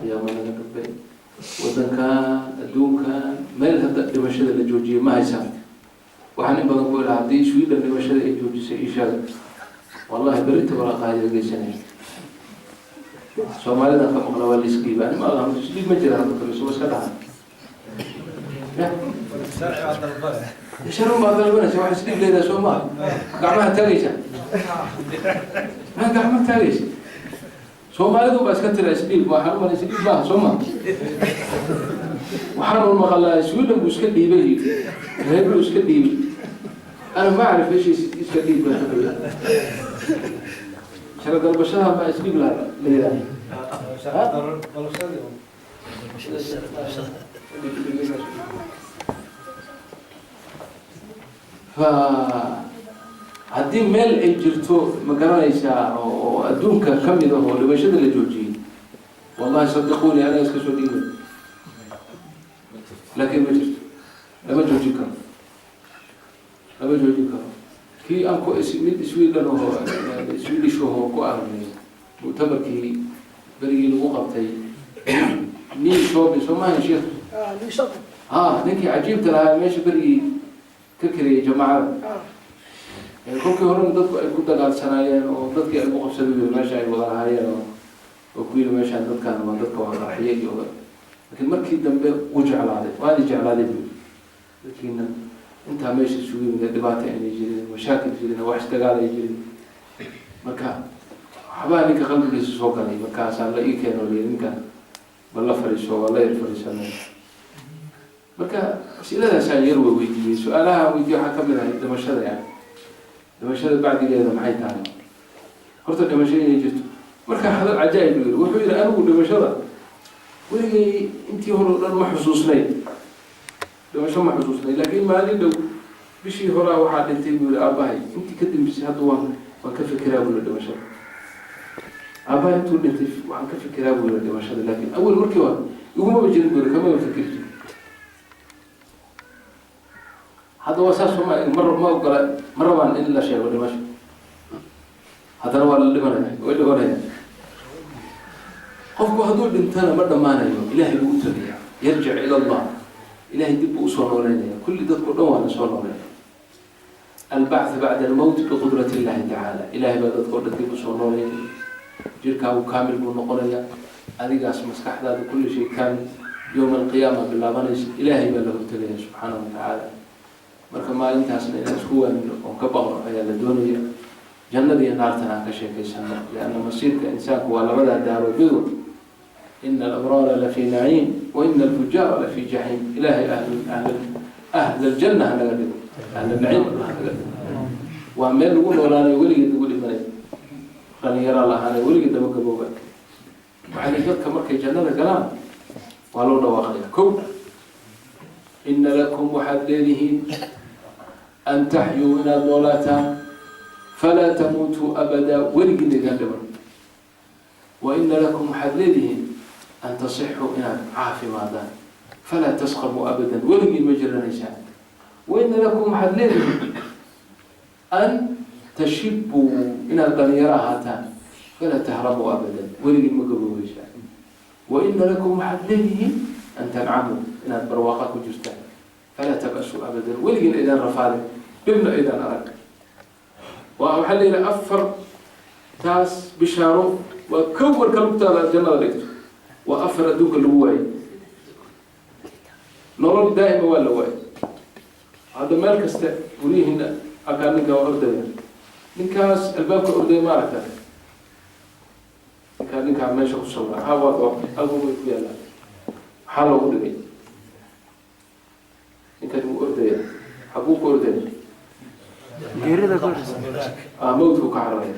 qiyaama naga dambeey. Wadankan, adduunkan, meel hadda dhimashada la joojiyay ma haysaan. Waxaan in badan ku ilaha, haddii Sweden dhimashada ay joojisay, ishaga wallahi berita walaaqaaya geysanaya. Soomaalida ka maqla waa laisdhiiba. Ani ma aqaan, isdhiib ma jira hadda kale, soo iska dhaha ya sharun baa dalbanaysa. Wax isdhiib leedahay soo maa, gacmaha taagaysa, maa gacmaha taagaysa. Soomaalidu baa iska tira isdhiib. Waxaan u malay isdhiib maaha, soo ma? Waxaan u maqalaa Sweden buu iska dhiibay, reer buu iska dhiibay. Ana ma acrif heshiis iska dhiib baa shara dalbashada ma isdhiib la la yidhaahda. Fa haddii meel ay jirto, ma garanaysaa, oo adduunka ka mid ah oo dhimashada la joojiyey, wallahi sadiquuni, anaga iska soo dhiibay. Laakiin ma jirto, lama joojin karo, lama joojin karo. Kii aan ku mid Sweden oo Swedish oo ku aragnay muctamarkii berigii lagu qabtay Nyköping, soo maahan, sheekh? Ha, ninkii cajiibta lahaa meesha berigii ka kariyay jamaacada, kolkii horena dadku ay ku dagaalsanaayeen oo dadkii ay ku qabsaday meesha ay wada lahaayeen oo ku yiri meeshaan dadkaan waa dadka waa qarxiye iyo. Laakiin markii dambe wuu jeclaaday, waana jeclaaday buu dadkiina intaa meesha isugu yimid, dhibaato aynay jirin, mashaakil jirin, wax isdagaal ay jirin. Marka waxbaa ninka qalbigiisa soo galay. Markaasaa la ii keeno, la yiri ninkan bal la fadhiiso. Waa la yar fadhiisanay. Marka asiladaasaan yar wa weydiiyey. Su-aalaha weydiiye waxaa kamid ahay dhimashada, yani dhimashada bacdigeeda maxay tahay? Horta dhimasho inay jirto. Marka hadal cajaa'ib buu yiri. Wuxuu yihi, anigu dhimashada weligay intii hore o dhan ma xusuusnay, dhimasho ma xusuusnay, laakiin maalin dhow bishii horaa waxaa dhintay buu yihi aabbahay. Intii ka dambeysay hadda waan ka fikiraa buu yihi dhimashada. Aabbahay intuu dhintay waxaan ka fikiraa buu yihi dhimashada, laakiin awal markii hore igumaba jirin buu yihi, kamaba fikiri jirin. Hadda waa saas, sooma? Ma ogola, ma rabaan in la sheego dhimasho. Haddana waa la dhimanaya, way dhimanaya. Qofku hadduu dhintana ma dhammaanayo, Ilahay buu u tagaya, yarjic ila Allah, Ilahay dib buu usoo nooleynaya. Kulli dadku dhan waa la soo nooleynaya. Albacth bacda almowt biqudrat illahi tacaala. Ilahay baa dadka o dhan dib usoo nooleynaya. Jirkaagu kaamil buu noqonaya, adigaas maskaxdaada kulli shay kaamil. Yowma alqiyaama bilaabanaysa, Ilaahay baa la hortegaya subxaanahu watacaala. Marka maalintaasna inaan isku waanino oon ka baqno ayaa la doonaya. Jannada iyo naartana aan ka sheekaysano, lianna masiirka insaanku waa labadaa daarood midwa. Ina alabraara lafii naciim wa ina alfujaara lafii jaxiim. Ilaahay ahl ahl aljanna ha naga dhigo, ahl naciim ha naga dhigo. Waa meel lagu noolaanayo, weligeed lagu dhimanayo, dhalinyaraa la ahaanayo, weligeed daba gabooba. Waxaa dadka markay jannada galaan waa loo dhawaaqaya ko: ina lakum, waxaad leedihiin, an taxyuu, inaad noolaataan, falaa tamuutuu abadaa, weligiina idaan dhiman. Wa ina lakum, waxaad leedihiin, an tasixuu, inaad caafimaadaan, falaa tasqamuu abadan, weligiin ma jiranaysaan. Wa ina lakum, waxaad leedihiin, an tashibuu, inaad dhalinyaro ahaataan, falaa tahramuu abadan, weligiin ma gaboobeysaan. Wa ina lakum, waxaad leedihiin, an tancamuu, inaad barwaaqa ku jirtaan, falaa tabasuu abadan, weligiin aydaan rafaadin, dhibna aydaan arag. Waxaa la yidhi afar taas bishaaro waa kow marka lugtaada aad jannada dhigto. Waa afar adduunka lagu waayey. Nolol daa'ima waa la waayey. Hadda meel kasta guryihiina akaa ninka waa ordaya, ninkaas albaabka ordaya, ma aragta? Ninkaa meesha ku sawira ha waa halku way ku yaallaan. Maxaa loogu dhigay? Ninkan wuu ordaya, xaguu ku ordaya? Geerida ka horreysa. Mawdku ka cararaya.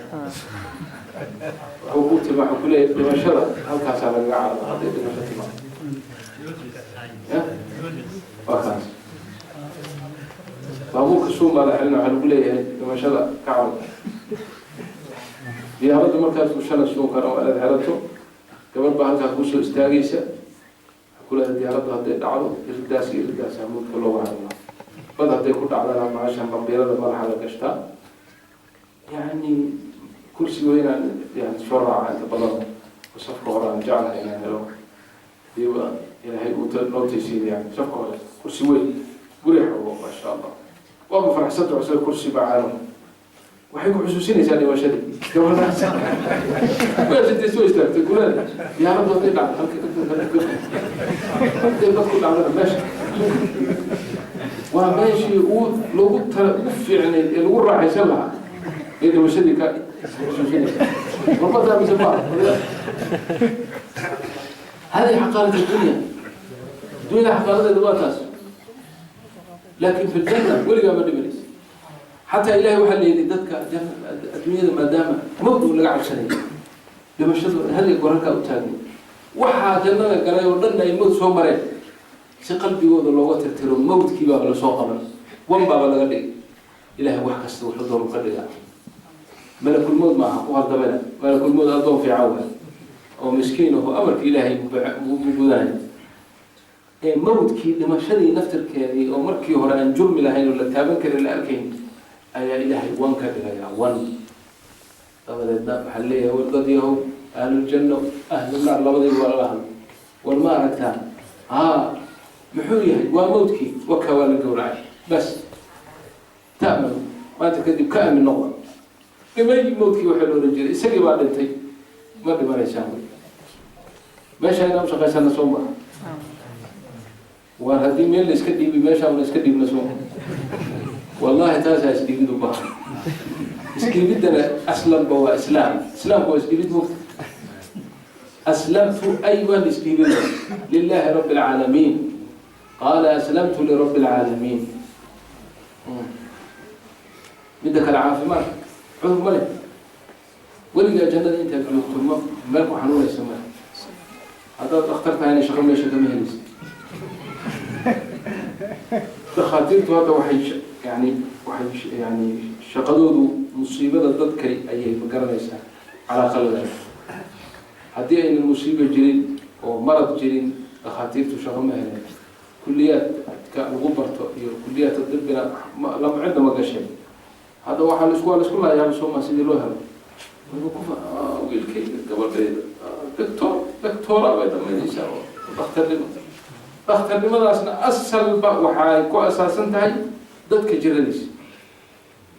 Wuxuu ku tima, wuxuu ku leeyahay dhimashada halkaasaa lagaga carara hadday dhimasho timaado. Ya waa kaas baabuurka suun baa la xelina, waxaa lagu leeyahay dhimashada ka carara. Diyaaradda markaad fushana suunkana waa inaad xerato. Gabadh baa halkaa kusoo istaagaysa, waxaa ku leedahay diyaaraddu hadday dhacdo irdaas iyo irdaas mawdka looga cararaa, bad hadday ku dhacdana maashan bambiirada madaxa la gashtaa. Yani kursi weynaan yani soo raaca inta badan oo safka hore aan jeclahay inaan helo, hadiiba Ilaahay uu noo taysiiyo. Yani safka hore kursi weyn guri xogo, maasha Allah, waaba faraxsanta cusub, kursi baa caalam. Waxay ku xusuusinaysaa dhimashadii gabadhaas meesha soo istaagtay kuleeda diyaaraddu hadday dhacdo halka, hadday bad ku dhacdana meesha waa meeshii uu loogu tala ugu fiicnayd ee lagu raaxaysan lahaa ee dhimashadii ka xusuusinaysa. Warbadaa mise ma hadi xaqaarat dunya, dunyada xaqaaradeeda waa taas, laakin fi ljanna weligaa ma dhimanaysa. Xataa Ilahay waxaa la yidhi dadka adduunyada maadaama mawd uu laga cabsanaya, dhimashadu hal iyo goor halkaa u taagnay, waxaa jannada galay oo dhan ay mawd soo mareen, si qalbigooda looga tirtiro mawdkii baaba lasoo qaban, wan baaba laga dhigay. Ilahay wax kasta wuxuu doonu ka dhigaa. Malakulmowd maaha ku haldamena, malakulmowd addoon fiican waay oo miskiin aho, amarka Ilaahay buu gudanaya. Ee mawdkii, dhimashadii naftirkeedii oo markii hore aan jurmi lahayn oo la taaban karin, la arkayn, ayaa Ilaahay wan ka dhigayaa. Wan dabadeedna waxaa leeyahay, war dad yahow, ahluljanno, ahlunaar labadiiba waa lala hadla, war ma aragtaa? Haa, muxuu yahay? Waa mawdkii, waka waa la gowracay. Bas ta'manu, maanta kadib ka aamin noqda. Dhimay mawdkii waxaa la ohan jiray, isagii baa dhintay, ma dhimanaysaan. Wey meesha inaan ushaqaysana soo maha? Waar haddii meel la iska dhiibi, meeshaan la iska dhiibna soo? Wallahi taasaa isdhiibid u baahan. Isdhiibiddana aslanba waa islaam, islaamku waa isdhiibid mugta. Aslamtu ay waan isdhiibid lilahi rabbi alcaalamiin, qaala aslamtu lirabbi alcaalamiin. Midda kale, caafimaad, cudur ma leh weligaa jannada intaad joogto, ma meel ku xanuunaysa male. Haddaad dhakhtar tahayna shaqo meesha kama helaysa. Dhakhaatiirtu hadda waxay yani waxay yani shaqadoodu musiibada dadkay ayay magaranaysaa calaaqa la. Haddii aynan musiibo jirin oo marad jirin, dhakhaatiirtu shaqo ma heleen, kuliyaadka lagu barto iyo kuliyaadka dibina lama cidna ma gasheen. Hadda waxaa laisku waa laisku laayaaba sooma sidii loo helo. Wayba ku wiilkayga, gabadhayda doctor, doctora bay dhamaynaysaa oo dhakhtarnimo. Dhakhtarnimadaasna asalba waxay ku asaasan tahay dadka jiradiisa.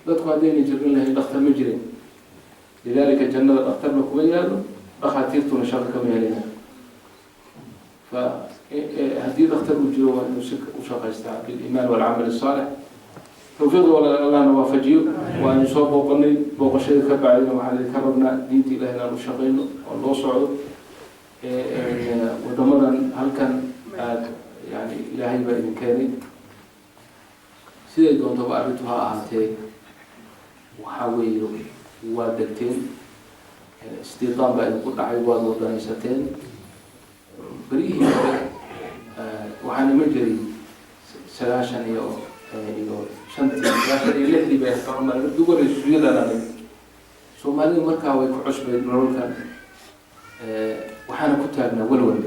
Dadku haddayna jirin lahayn, dhakhtar ma jirin. Lidaalika jannada dhakhtarna kuma yaalo, dhakhaatiirtuna shaqo kama helayaan. Fa haddii dhakhtar uu jiro, waa inuu si u shaqaystaa biliimaan walcamal asaalix. Tawfiiqda walaal Allahna waafajiyo. Waanu soo booqanay, booqashada ka bacdina waxaan idinka rabnaa diinta Ilahi inaan u shaqayno oo loo socdo. Wadamadan halkan aad yani Ilaahay baa idin keenay, siday doontaba arrintu ha ahaatee, waxaa weeye waad degteen, istiiqaan baa idinku dhacay, waad wadanaysateen. Beryihii hore waxaan iman jiray 95 iyo shantii, 96-dii bay markii ugu horreysay Sweden. Aniga Soomaalidu markaa way ku cusbayd nololkan, waxaana ku taagnaa walwal.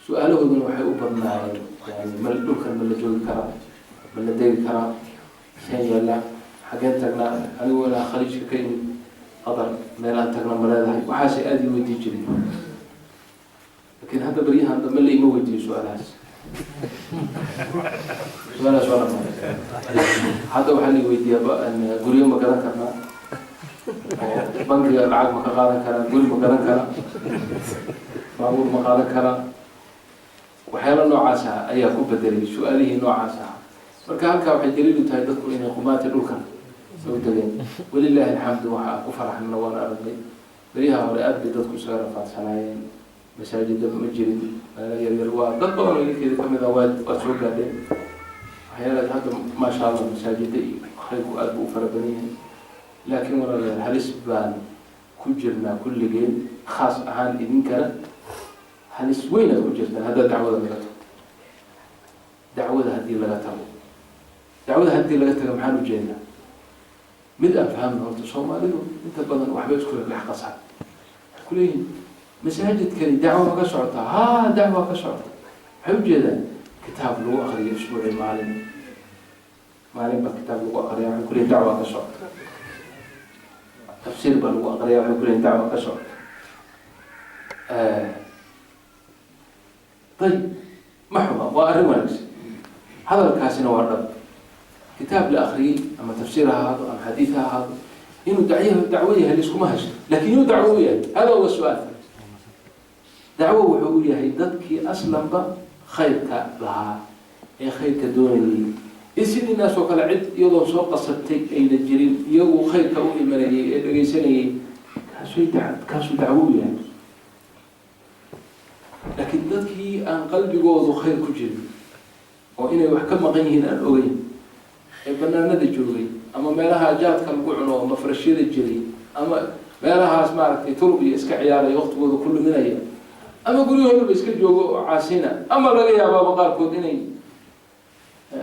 Su-aalahooduna waxay u badnaayeen yani ma dhulkan ma la joogi karaa, ma la degi karaa, seen yeelaa, xageen tagnaa? Anigoo ilaa Khaliijka ka imid, Qatar meelaan tagna ma leedahay? Waxaasay aada ii weydii jiray. Laakiin hadda baryahan dambe la ima weydiiyo su-aalahaas, su-aalahaas waa dhamaaday. Hadda waxaa la weydiiyaa guryo ma gadan karnaa, oo bankiga lacag ma ka qaadan karaa, guri ma gadan karaa, baabuur ma qaadan karaa. Waxyaala noocaas ah ayaa ku bedelay su-aalihii noocaas ah. Marka halkaa waxay daliil u tahay dadku inay qumaati dhulkan soo degeen. Walilaahi alxamdu, waxa aan ku faraxnana waan aragnay. Beryaha hore aad bay dadku isaga rafaadsanaayeen, masaajida ma jirin, meelo yar yar. Waa dad badan oo idinkeeda kamid ah waad soo gaadheen waxyaala. Hadda maasha Allah masaajida iyo Khayrku aada buu u fara badan yahay, laakiin walaalayaal, halis baan ku jirnaa kulligeen, khaas ahaan idinkana halis weyn aad ku jirtaan haddaad dacwada laga tago. Dacwada haddii laga tago, dacwada haddii laga tago, maxaan ujeednaa? Mid aan fahamno horta, Soomaalidu inta badan waxbay isku dhex qasaan. Waxay kuleeyihin, "Masaajidkani dacwo ma ka socotaa?" "Haa, dacwa ka socota." Waxay ujeedaan kitaab lagu akriyo isbuuci maalin, maalin baa kitaab lagu akriya. Waxay kuleeyihin dacwa ka socota. Tafsiir baa lagu akriya, waxay kuleeyihin dacwa ka socota. Ayib, ma xuma, waa arrin wanaagsan, hadalkaasina waa dhab. Kitaab la akriyey, ama tafsiir ha ahaado ama xadiid ha ahaado, inuu dacwo yahay laiskuma haysto, lakin inuu dacwo u yahay, hada huwa su-aal. Dacwo wuxuu u yahay dadkii aslanba khayrka lahaa ee khayrka doonayay, in sidiinaas oo kale cid iyadoo soo qasabtay ayna jirin, iyagu khayrka u imanayay ee dhegaysanayay, kaasuu dacwo u yahay. Laakiin dadkii aan qalbigoodu khayr ku jirin oo inay wax ka maqan yihiin aan ogeyn, ee banaanada joogay ama meelaha jaadka lagu cuno oo mafrashyada jiray, ama meelahaas maaragtay turub iyo iska ciyaaraya, waqtigooda ku luminaya, ama guryahoodaba iska joogo oo caasina, ama laga yaabaaba qaarkood inay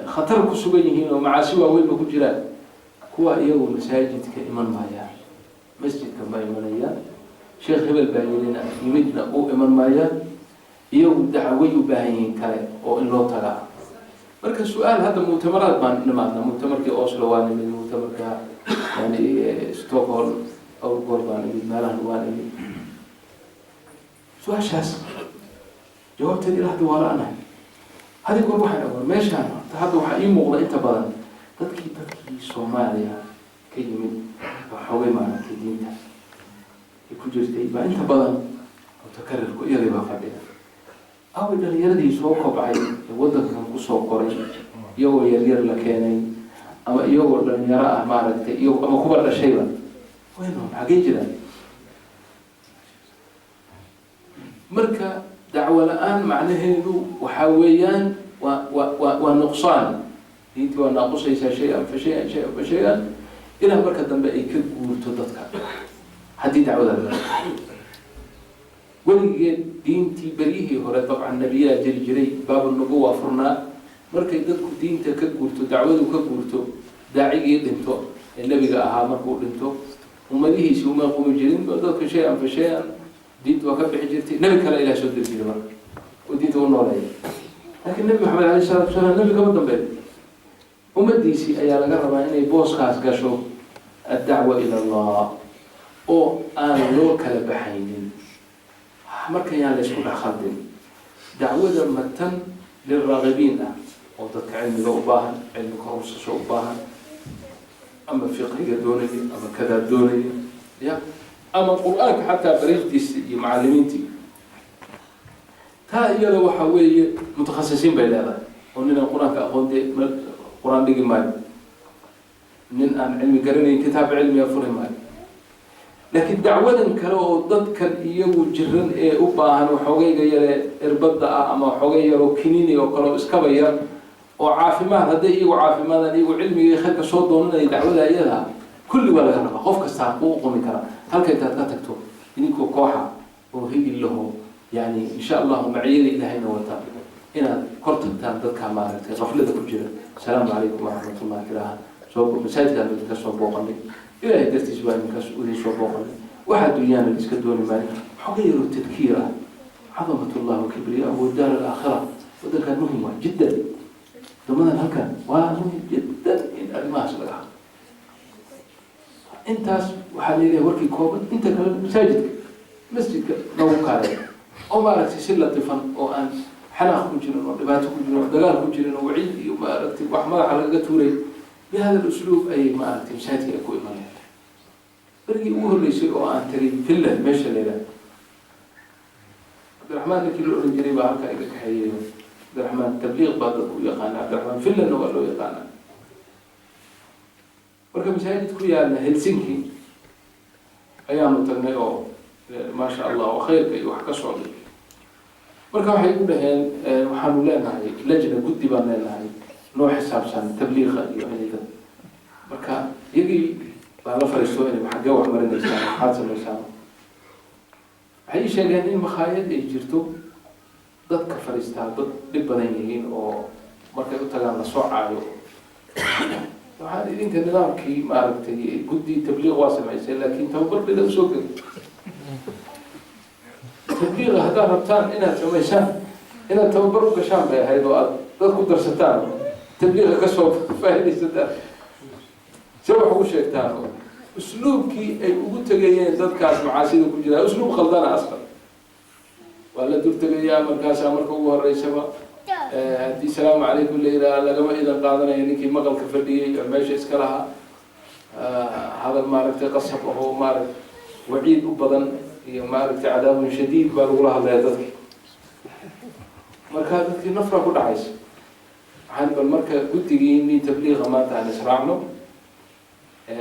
khatar ku sugan yihiin oo macaasi waaweynba ku jiraan, kuwa iyagu masaajidka iman maayaan, masjidka ma imanayaan. Sheekh hebel baa yirina yimidna u iman maayaan. Iyagu dacway u baahan yihiin kale oo in loo tagaa. Marka su-aal, hadda muctamaraad baan nimaadna, muctamarkii Oslo waa nimid, muctamarka yani Stockholm awrgoor baan imid, meelahan waan imid. Su-aashaas jawaabteed ilaa hadda waa la-anahay. Hadi goor waxaan agoon meeshaan horta hadda waxaa ii muuqda inta badan dadkii Soomaaliya ka yimid oo xoogay maaragtay diinta ay ku jirtay baa inta badan mutakarirku iyagay baa fadhiya. Away dhalinyaradii soo kobcay ee waddankan kusoo koray, iyagoo yaryar la keenay ama iyagoo dhalinyaro ah maaragtay, iyago ama kuba dhashayba wayno, xagee jiraan? Marka dacwo la-aan macnaheedu waxaa weeyaan waa nuqsaan. Diintii waa naaqusaysaa shay-an fa shay-an, shay-an fa shay-an, ilaa marka dambe ay ka guurto dadka haddii dacwada laga. Weligeed diintii beryihii hore dabcan nebiyaa jiri jiray, baabunubuwa furnaa. Markay dadku diinta ka guurto, dacwadu ka guurto, daacigii dhinto ee nebiga ahaa markuu dhinto, ummadihiisi uma qumi jirin dadka. Shay-an fa shay-an diinta waa ka bixi jirtay. Nebi kale Ilah soo diri jiray marka oo diinta u nooleeya. Laakiin Nebi Maxamed alayh salatu wasalaam nebi kama dambeeyo. Ummadiisii ayaa laga rabaa inay booskaas gasho, addacwa ila Allah, oo aan loo kala baxaynin. Marka yaan la isku dhex khaldin dacwada matan lilraagibiin ah oo dadka cilmiga u baahan, cilmi kahorsasho u baahan, ama fiqhiga doonaya ama kadaa doonaya ya, ama Qur-aanka xataa baridiisi iyo macalimiintii. Taa iyada waxa weeye mutakhasisiin bay leedahay, oo nin aan Qur-aanka aqoon dee qur-aan dhigi maayo, nin aan cilmi garanayn kitaab cilmiga furi maayo. Laakiin dacwadan kale oo dadkan iyagu jiran ee u baahan waxoogayga yare irbadda ah ama waxoogay yaroo kinini oo kale oo iskaba yar oo caafimaad, hadday iyagu caafimaadaan, iyagu cilmiga iyo khayrka soo doonanaya, dacwada iyada kulli waa laga rabaa. Qof kastaa kuu qumi kara halka intaad ka tagto idinkoo kooxa oo higil laho, yani insha Allahu maciyada Ilaahayna wata, inaad kor tagtaan dadka maaragtay qaflada ku jira. "Asalaamu calaykum waraxmat ullah," tiraaha. Soo masaajidkaan idinka soo booqanay, Ilaahay dartiis baa idinka idin soo booqanay, waxaa dunyaana la iska dooni maayo, xoga yaroo tadkiir ah, cadamat ullah wa kibriyaa wa daar alaakhira. Waddankan muhim waa jiddan, wadamadan halkan waa muhim jiddan in arrimahaas laga hadlo. Intaas waxaa leeyahay warkii kooban. Inta kale masaajidka, masjidka lagu kaalay oo maaragtay si latifan oo aan xanaaq ku jirin oo dhibaato ku jirin oo dagaal ku jirin oo waciid iyo maaragtay wax madaxa lagaga tuuray, bihada usluub ayay maaragtay masaajidka ay ku imanayaan. Berigii ugu horreysay oo aan tagay Finland meesha la yidhaahdo, Cabdiraxmaan ninkii la odhan jiray baa halkaa iga kaxeeyey. Cabdiraxmaan Tabliiq baa dadku u yaqaana, Cabdiraxmaan Finlandna waa loo yaqaana. Marka masaajid ku yaala Helsinki ayaanu tagnay oo maasha Allah oo khayrka iyo wax ka socday. Marka waxay u dhaheen, "Waxaanu leenahay lajna, guddi baan leenahay noo xisaabsan tabliiqa iyo inay dad Marka iyagii baa la fariisto inay xaggee wax marinaysaan, maxaad samaysaan? Waxay ii sheegeen in makhaayad ay jirto, dadka fadhiistaa dad dhib badan yihiin oo markay u tagaan la soo caayo. Waxaan idinka nidaamkii maaragtay guddi tabliiq waa samaysay, laakiin tababar bila usoo geli tabliiqa haddaad rabtaan inaad samaysaan, inaad tababar u gashaan bay ahayd oo aad dad ku darsataan, tabliiqa kasoo faaidaysataan, se wax ugu sheegtaan. Oo usluubkii ay ugu tegayeen dadkaas macaasida ku jiraa usluub khaldana aslan waa la dur tegayaa. Markaasaa marka ugu horeysaba haddii "salaamu calaykum" la yidhaha, lagama idan qaadanayo ninkii maqalka fadhiyey oo meesha iska lahaa. Hadal maaragtay qasab ahoo maaragtay waciid u badan iyo maaragtay cadaabun shadiid baa lagula hadlaya dadki. Markaa dadkii nafra ku dhacaysa. Waxaan bal marka guddigiinii tabliiqa maanta aan israacno,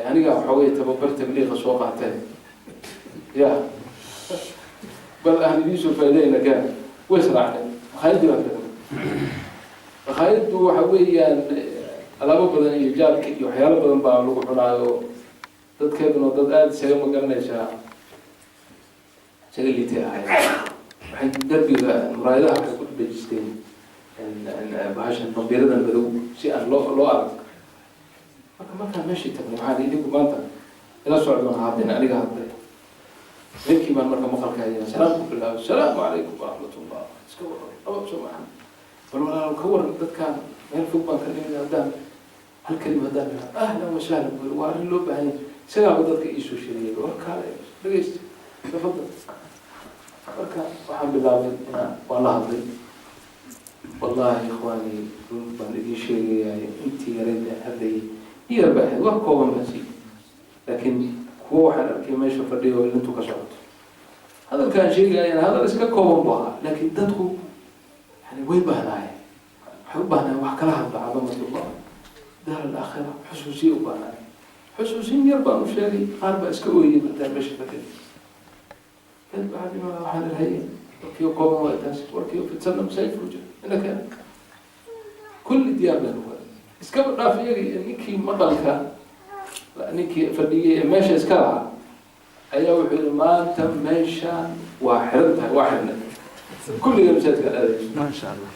aniga waxoogay tababar tabliiqa soo qaateen ya bal aan idiin soo faaidayna keen. Way israacneen, makhaayadii baan tagnay. Makhaayaddu waxa weeyaan alaabo badan iyo jaadka iyo waxyaalo badan baa lagu cunaayo, dadkeeduna dad aada isaga ma garanaysaa isaga liitay ahayd. Waxay darbiga muraayadaha waxay ku dhejisteen bahashan bambiiradan madow si aan loo arag. Marka markaan meeshii tagnay, waxaan idinku maanta ila socdoon haddeen aniga hadlay. Ninkii baan marka maqalka hayana salaam ku bilaabay: "Asalaamu calaykum waraxmatullah, iska waran, abab soo maxan, bal walaal ka waran dadkaan meel fog baan ka nimid, haddaan hal kelima haddaan idhaha." "Ahlan wasahlan," buu yiri, "waa arrin loo baahan yahay." Isagaaba dadka iisoo sheegayay: "War kaale, dhegeysta, tafadal." Marka waxaan bilaabay inaan waa la hadlay. Wallahi ikhwaani, run baan idiin sheegayaa, intii yarayd aan hadlayay yar bay ahayd, wax kooban baan siiyey, laakiin kuwo waxaan arkay meesha fadhiyo oo ilintu ka socoto. Hadalkaan sheegayana hadal iska kooban bu ahaa, laakiin dadku yani way baahnaayeen, waxay u baahnaayeen wax kala hadla, cadamatullah, daar alaakhira, xusuusiya u baahnaayeen. Xusuusin yar baan u sheegay, qaar baa iska ooyey martaan meesha fadhiya. Kadib waxaan irhaye warkiio kooban waa taas, warkiio fidsanna masaajidku jira ina keena, kulli diyaar baan uga iskaba dhaaf. Iyaga iyo ninkii maqalka, ninkii fadhiyey ee meesha iska lahaa ayaa wuxuu yihi: "Maanta meeshaan waa xiran tahay, waa xirnay, kulliga masaajidkaan aadayso." Maasha Allah.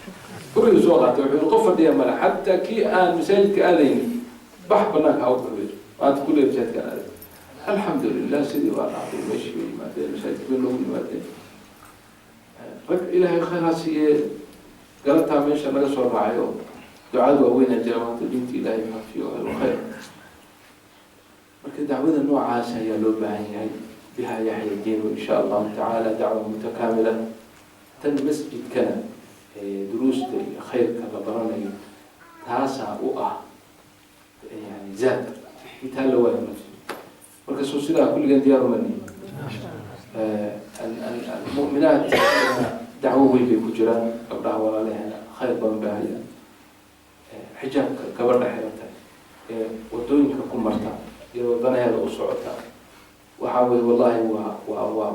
Gurigii soo qaatay, wuxuu yihi: "Qof fadhiya male, xataa kii aan masaajidka aadaynin bax banaanka ha u baxo, maanta kulliga masaajidkaan aaday." Alxamdu lilah, sidii baa dhacday. Meeshii bay yimaadeen, masaajidka bay noogu yimaadeen. Rag ilaahay khayr ha siiye, galataa meesha naga soo raacay oo ducada waaweynaa jira maanta, diinta ilaahay faafiyo, ahlu khayr. Marka dacwada noocaas ayaa loo baahan yahay, biha yaxya diinu insha allahu tacaala, dacwa mutakaamila. Tan masjidkana duruusta iyo khayrka la baranayo taasaa u ah yani zaad intaa la waayo ma jiro. Marka soo sidaa kulligan diyaar umani. Almu'minaat dacwo weyn bay ku jiraan, gabdhaha walaalahena khayr badan bay hayaan. Xijaabka gabadha xirata ee wadooyinka ku marta iyadoo danaheeda u socota, waxaa weye wallahi waa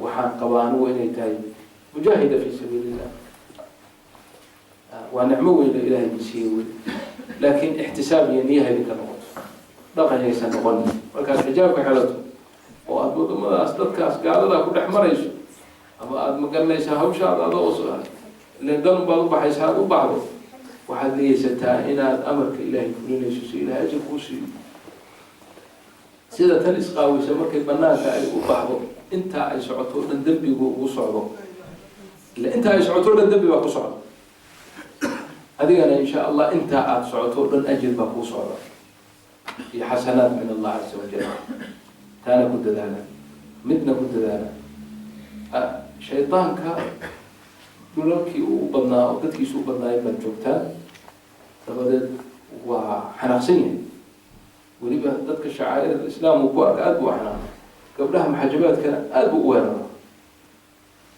waxaan qabaa anigu inay tahay mujaahida fi sabiili illah. Waa nicmo weyn oo ilaahay siiyey wey, laakiin ixtisaab iyo niyaha idinka noqoto, dhaqan yaysan noqon. Markaad xijaabka xelato oo aada wadamadaas dadkaas gaaladaa ku dhex marayso ama aada magaranaysaa hawshaada adoo ilen dan baad u baxaysa, aada u baxdo, waxaad niyeysataa inaad amarka ilaahay fulinayso si ilahay ajir kuu siiyo. Sida tan isqaawisa markay banaanka ay u baxdo, intaa ay socoto o dhan dembigu ugu socdo, ila intaa ay socoto o dhan dembi baa ku socda, adigana insha allah intaa aada socoto o dhan ajir baa kuu socda iyo xasanaat min allah caza wajal. Taana ku dadaala, midna ku dadaala. Shaydaanka dhulalkii uu u badnaa oo dadkiisu u badnaayeen baad joogtaan, dabadeed waa xanaaqsan yahay. Weliba dadka shacaa'ir islaam uu ku arka aada buu xanaaqay, gabdhaha maxajabaadkana aada buu u weerara.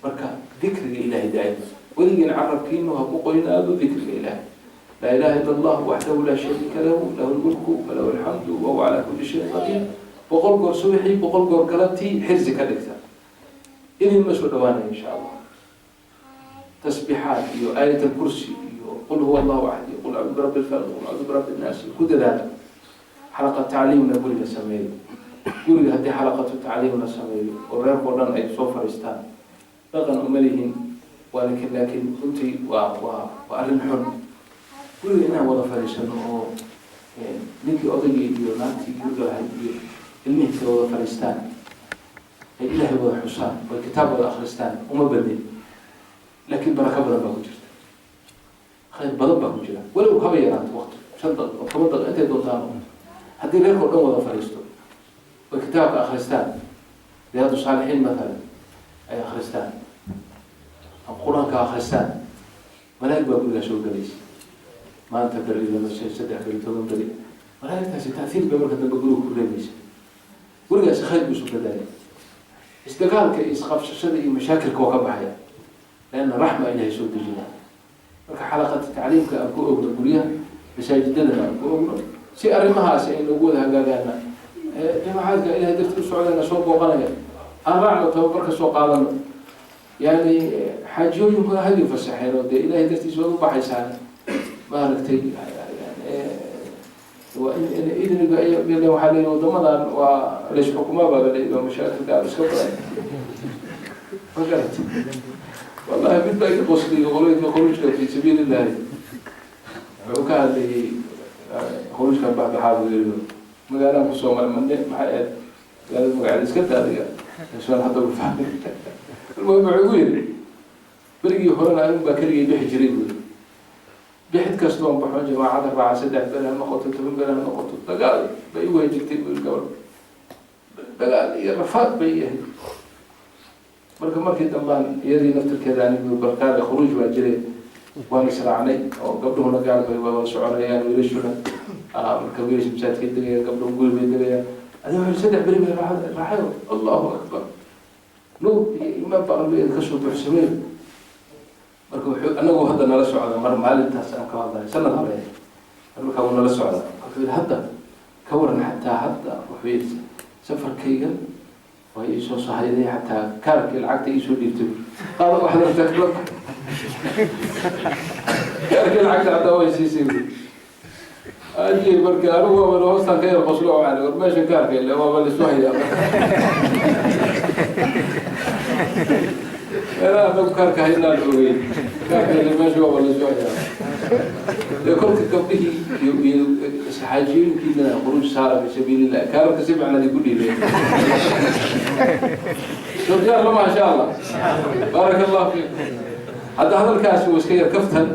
Marka dikriga ilahay daa'ima, weligiin carabkiinu ha ku qoynaado dikriga ilahay: laa ilaha ila allah waxdahu laa shariika lahu, lahu lmulku walahu alxamdu wahuwa calaa kulli shayin qadiir. 100 goor subaxii, 100 goor galabtii, xirsi ka dhigta, idin ma soo dhawaanaya insha allah. Tasbiixaad iyo aayat alkursi iyo qul huwa allahu axad iyo qul acuudu birabbi lfalaq, qul acuudu birabbi nnaas ku dadaala. Xalaqa tacliimna guriga sameeyo. Guriga haddii xalaqatu tacliim la sameeyo oo reerkao dhan ay soo fadhiistaan, dhaqan uma lihin waa, laakiin runtii waa arrin xun. Guriga inaan wada fadhiisano oo ninkii odaygii iyo naagtii guriga lahayd iyo ilmihiisa wada fadhiistaan, ay Ilaahay wada xusaan oo ay kitaab wada akristaan, uma badnin, laakiin barako badan baa ku jirta, khayr badan baa ku jira. Walow haba yaraato waqti, 5 daqiiqo, 10 daqiiqo, intay doontaan noqoto, haddii reerkao dhan wada fadhiisto oy kitaabka akristaan, Riyaadu Saalixiin mathalan ay akristaan ama Qur-aanka akristaan, malaa'ig baa gurigaa soo gelaysa. Maanta beri, 2 shay, 3 beri, 10 beri, malaa'igtaasi ta'hiir bay marka dambe guriga ku reebaysa. Gurigaasi khayr buu isu badalaya, isdagaalka iyo isqabsashada iyo mashaakilka waa ka baxaya, leanna raxma Ilahay soo dejinaa. Marka xalaqada tacliimka aan ku ogno guryaha, masaajidadana aan ku ogno, si arrimahaasi ay noogu wada hagaagaana. Jamacaadka Ilahay darti u socdana soo booqanaya aan raacno, tababarka soo qaadano. Yani xaajiyooyinkuna hadii fasaxeen oo dee Ilahay dartiisa waad u baxaysaan, maaragtay. Waa in idniga waxaa leeyahy wadamadan waa laysxukumaa baa la leeyahy, waa mashaakilka iska badan, ma garat? Wallahi mid baa iga qosliy, qoloyinka khuruujka fi sabiil illahi wuxuu ka hadlayay. Khuruujka baxbaxaa buu yiri, magaalaan kusoo maray, mane maxay ahayd magaalada magaceeda, iska daadiga su'aal hadda u fahmay. Almuhim, wuxuu igu yiri, berigii horena arin baa keligay bixi jiray buu yiri. Bixid kastoon baxo, jamaacada raaca, 3 beri ha noqoto, 10 beri ha noqoto, dagaal bay igu hejirtay buu yiri. Gabadh dagaal iyo rafaad bay ahayd. Marka markii dambaan iyadii naftirkeeda anigu balkaale khuruuj baa jiray, waan israacnay oo gabdhuhuna gaar bay wada soconayaan, wiilashuna marka wiilasha masaajidkay degayaan, gabdhuhu guri bay degayaan. Adi wuxuu 3 beri bay raaxayo, Allahu akbar, nuur iyo iimaan baa qalbigeeda kasoo buuxsamay. Marka wuxuu anagu hadda nala socda, mar maalintaas aan ka hadlayo sanad hore, markaa wuu nala socda. Wuxuu yihi, hadda ka waran, xataa hadda wuxuu yihi safarkayga waa iisoo sahayday, xataa kaarkii lacagta iisoo dhiibtay, qaado waxaad rabtaa kala, kaarkii lacagta xataa way siisay. Aji marka anigu waaba hoostaan ka yar qoslo, waxaan war meesha kaarka ile waaba laisu hayaa meelaha, anagu kaarka haynaan ogey, kaarka ile meesha waaba laisu hayaa. Dee kolka gabdhihii iyo saxaajiyooyinkiina khuruuj saara fi sabiilillah, kaararka si fiican ku dhiibeen. Soo diyaar lama? Insha Allah, baaraka Allahu fiikum. Hadda hadalkaasi wuu iska yar kaftan,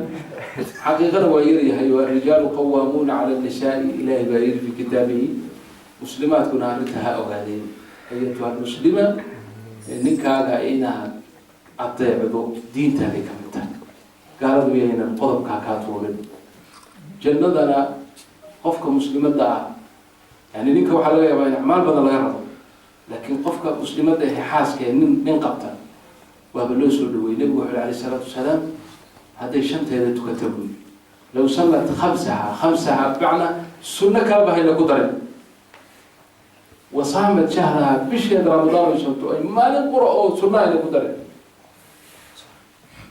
xaqiiqana waa yaryahay. Waa الرجال قوامون على النساء, Ilahay baa yiri fi kitaabihi. Muslimaadkuna arrinta ha ogaadeen. أيتها المسلمة, ninkaaga inaad adeecdo diintaaday ka mid tahay. Gaaladu yaynan qodobkaa kaa tuurin. Jannadana qofka muslimadda ah, yani ninka waxaa laga yaabaa in acmaal badan laga rabo, laakiin qofka muslimadda ahe xaaska ee nin qabta waaba loo soo dhaweeyey. Nebigu wuxu uri alayh isalaatu wasalaam, hadday shanteeda tukata buy, لو صلت خمسها خمسها, bimacnaa sunno kalaba hayna ku darin, وصامت شهرها, bisheeda Ramadaan ay soonto, ay maalin qura oo sunno hayna ku darin,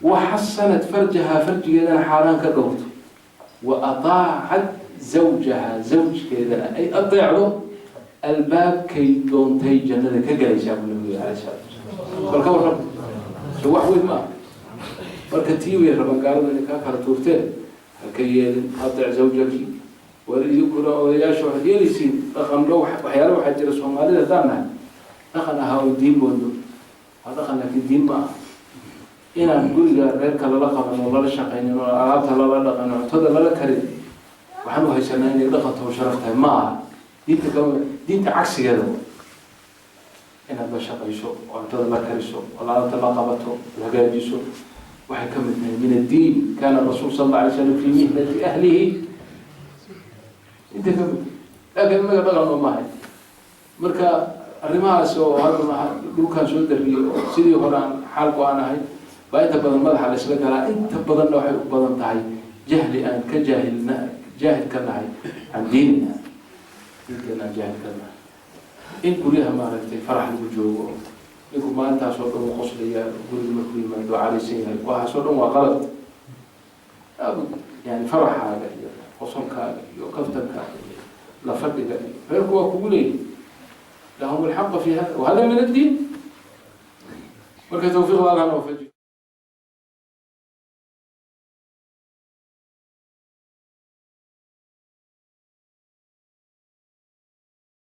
وحصنت فرجها, farjigeedana xaaraan ka dhowrto, وأطاعت زوجها, zawjkeedana ay adeecdo, albaabkay doontay jannada ka galaysaa buu nabigu yiri alayh salatu wasalaam. Bal ka warram, so wax weyn ma ah? Marka tii way rabaan gaaladu inay kaa kala tuurteen, haka yeelin, أطع زوجك. War idinkuna odayaasha waxaad yeelaysiin dhaqan dhow. Waxyaala waxaa jira Soomaalida haddaan nahay dhaqan ahaa oo diin moodo, waa dhaqan laakiin diin ma ah, inaan guriga reerka lala qaban oo lala shaqaynin oo alaabta lala dhaqan, cuntada lala karin. Waxaan u haysanaa inay dhaqanto sharaf tahay. Ma aha diinta kama, diinta cagsigeeda. Inaad la shaqayso oo cuntada la kariso oo alaabta la qabato, la hagaajiso, waxay ka mid tahay من الدين. كان الرسول صلى الله عليه وسلم في مهنة أهله. Inta ka mid, laakiin inaga dhaqan oo maahay. Marka arrimahaas oo hadda dhulkaan soo dariyey oo sidii hore aan xaalku aan ahay baa inta badan madaxa la isla galaa. Inta badanna waxay u badan tahay jahli aan ka jaahilna, jaahil ka nahay can diinina, diinteena aan jaahil ka nahay. In guryaha maaragtay farax lagu joogo, ninku maalintaas oo dhan uu qoslaya, guriga markuu yimaado caraysan yahay, waxaas oo dhan waa qalad. Yani faraxaaga iyo qosolkaaga iyo kaftankaaga iyo La fadhiga iyo reerku waa kugu leeyihi, lahum alxaqa fi hada, wahada min addiin. Marka tawfiiqda Allah waafajiyo.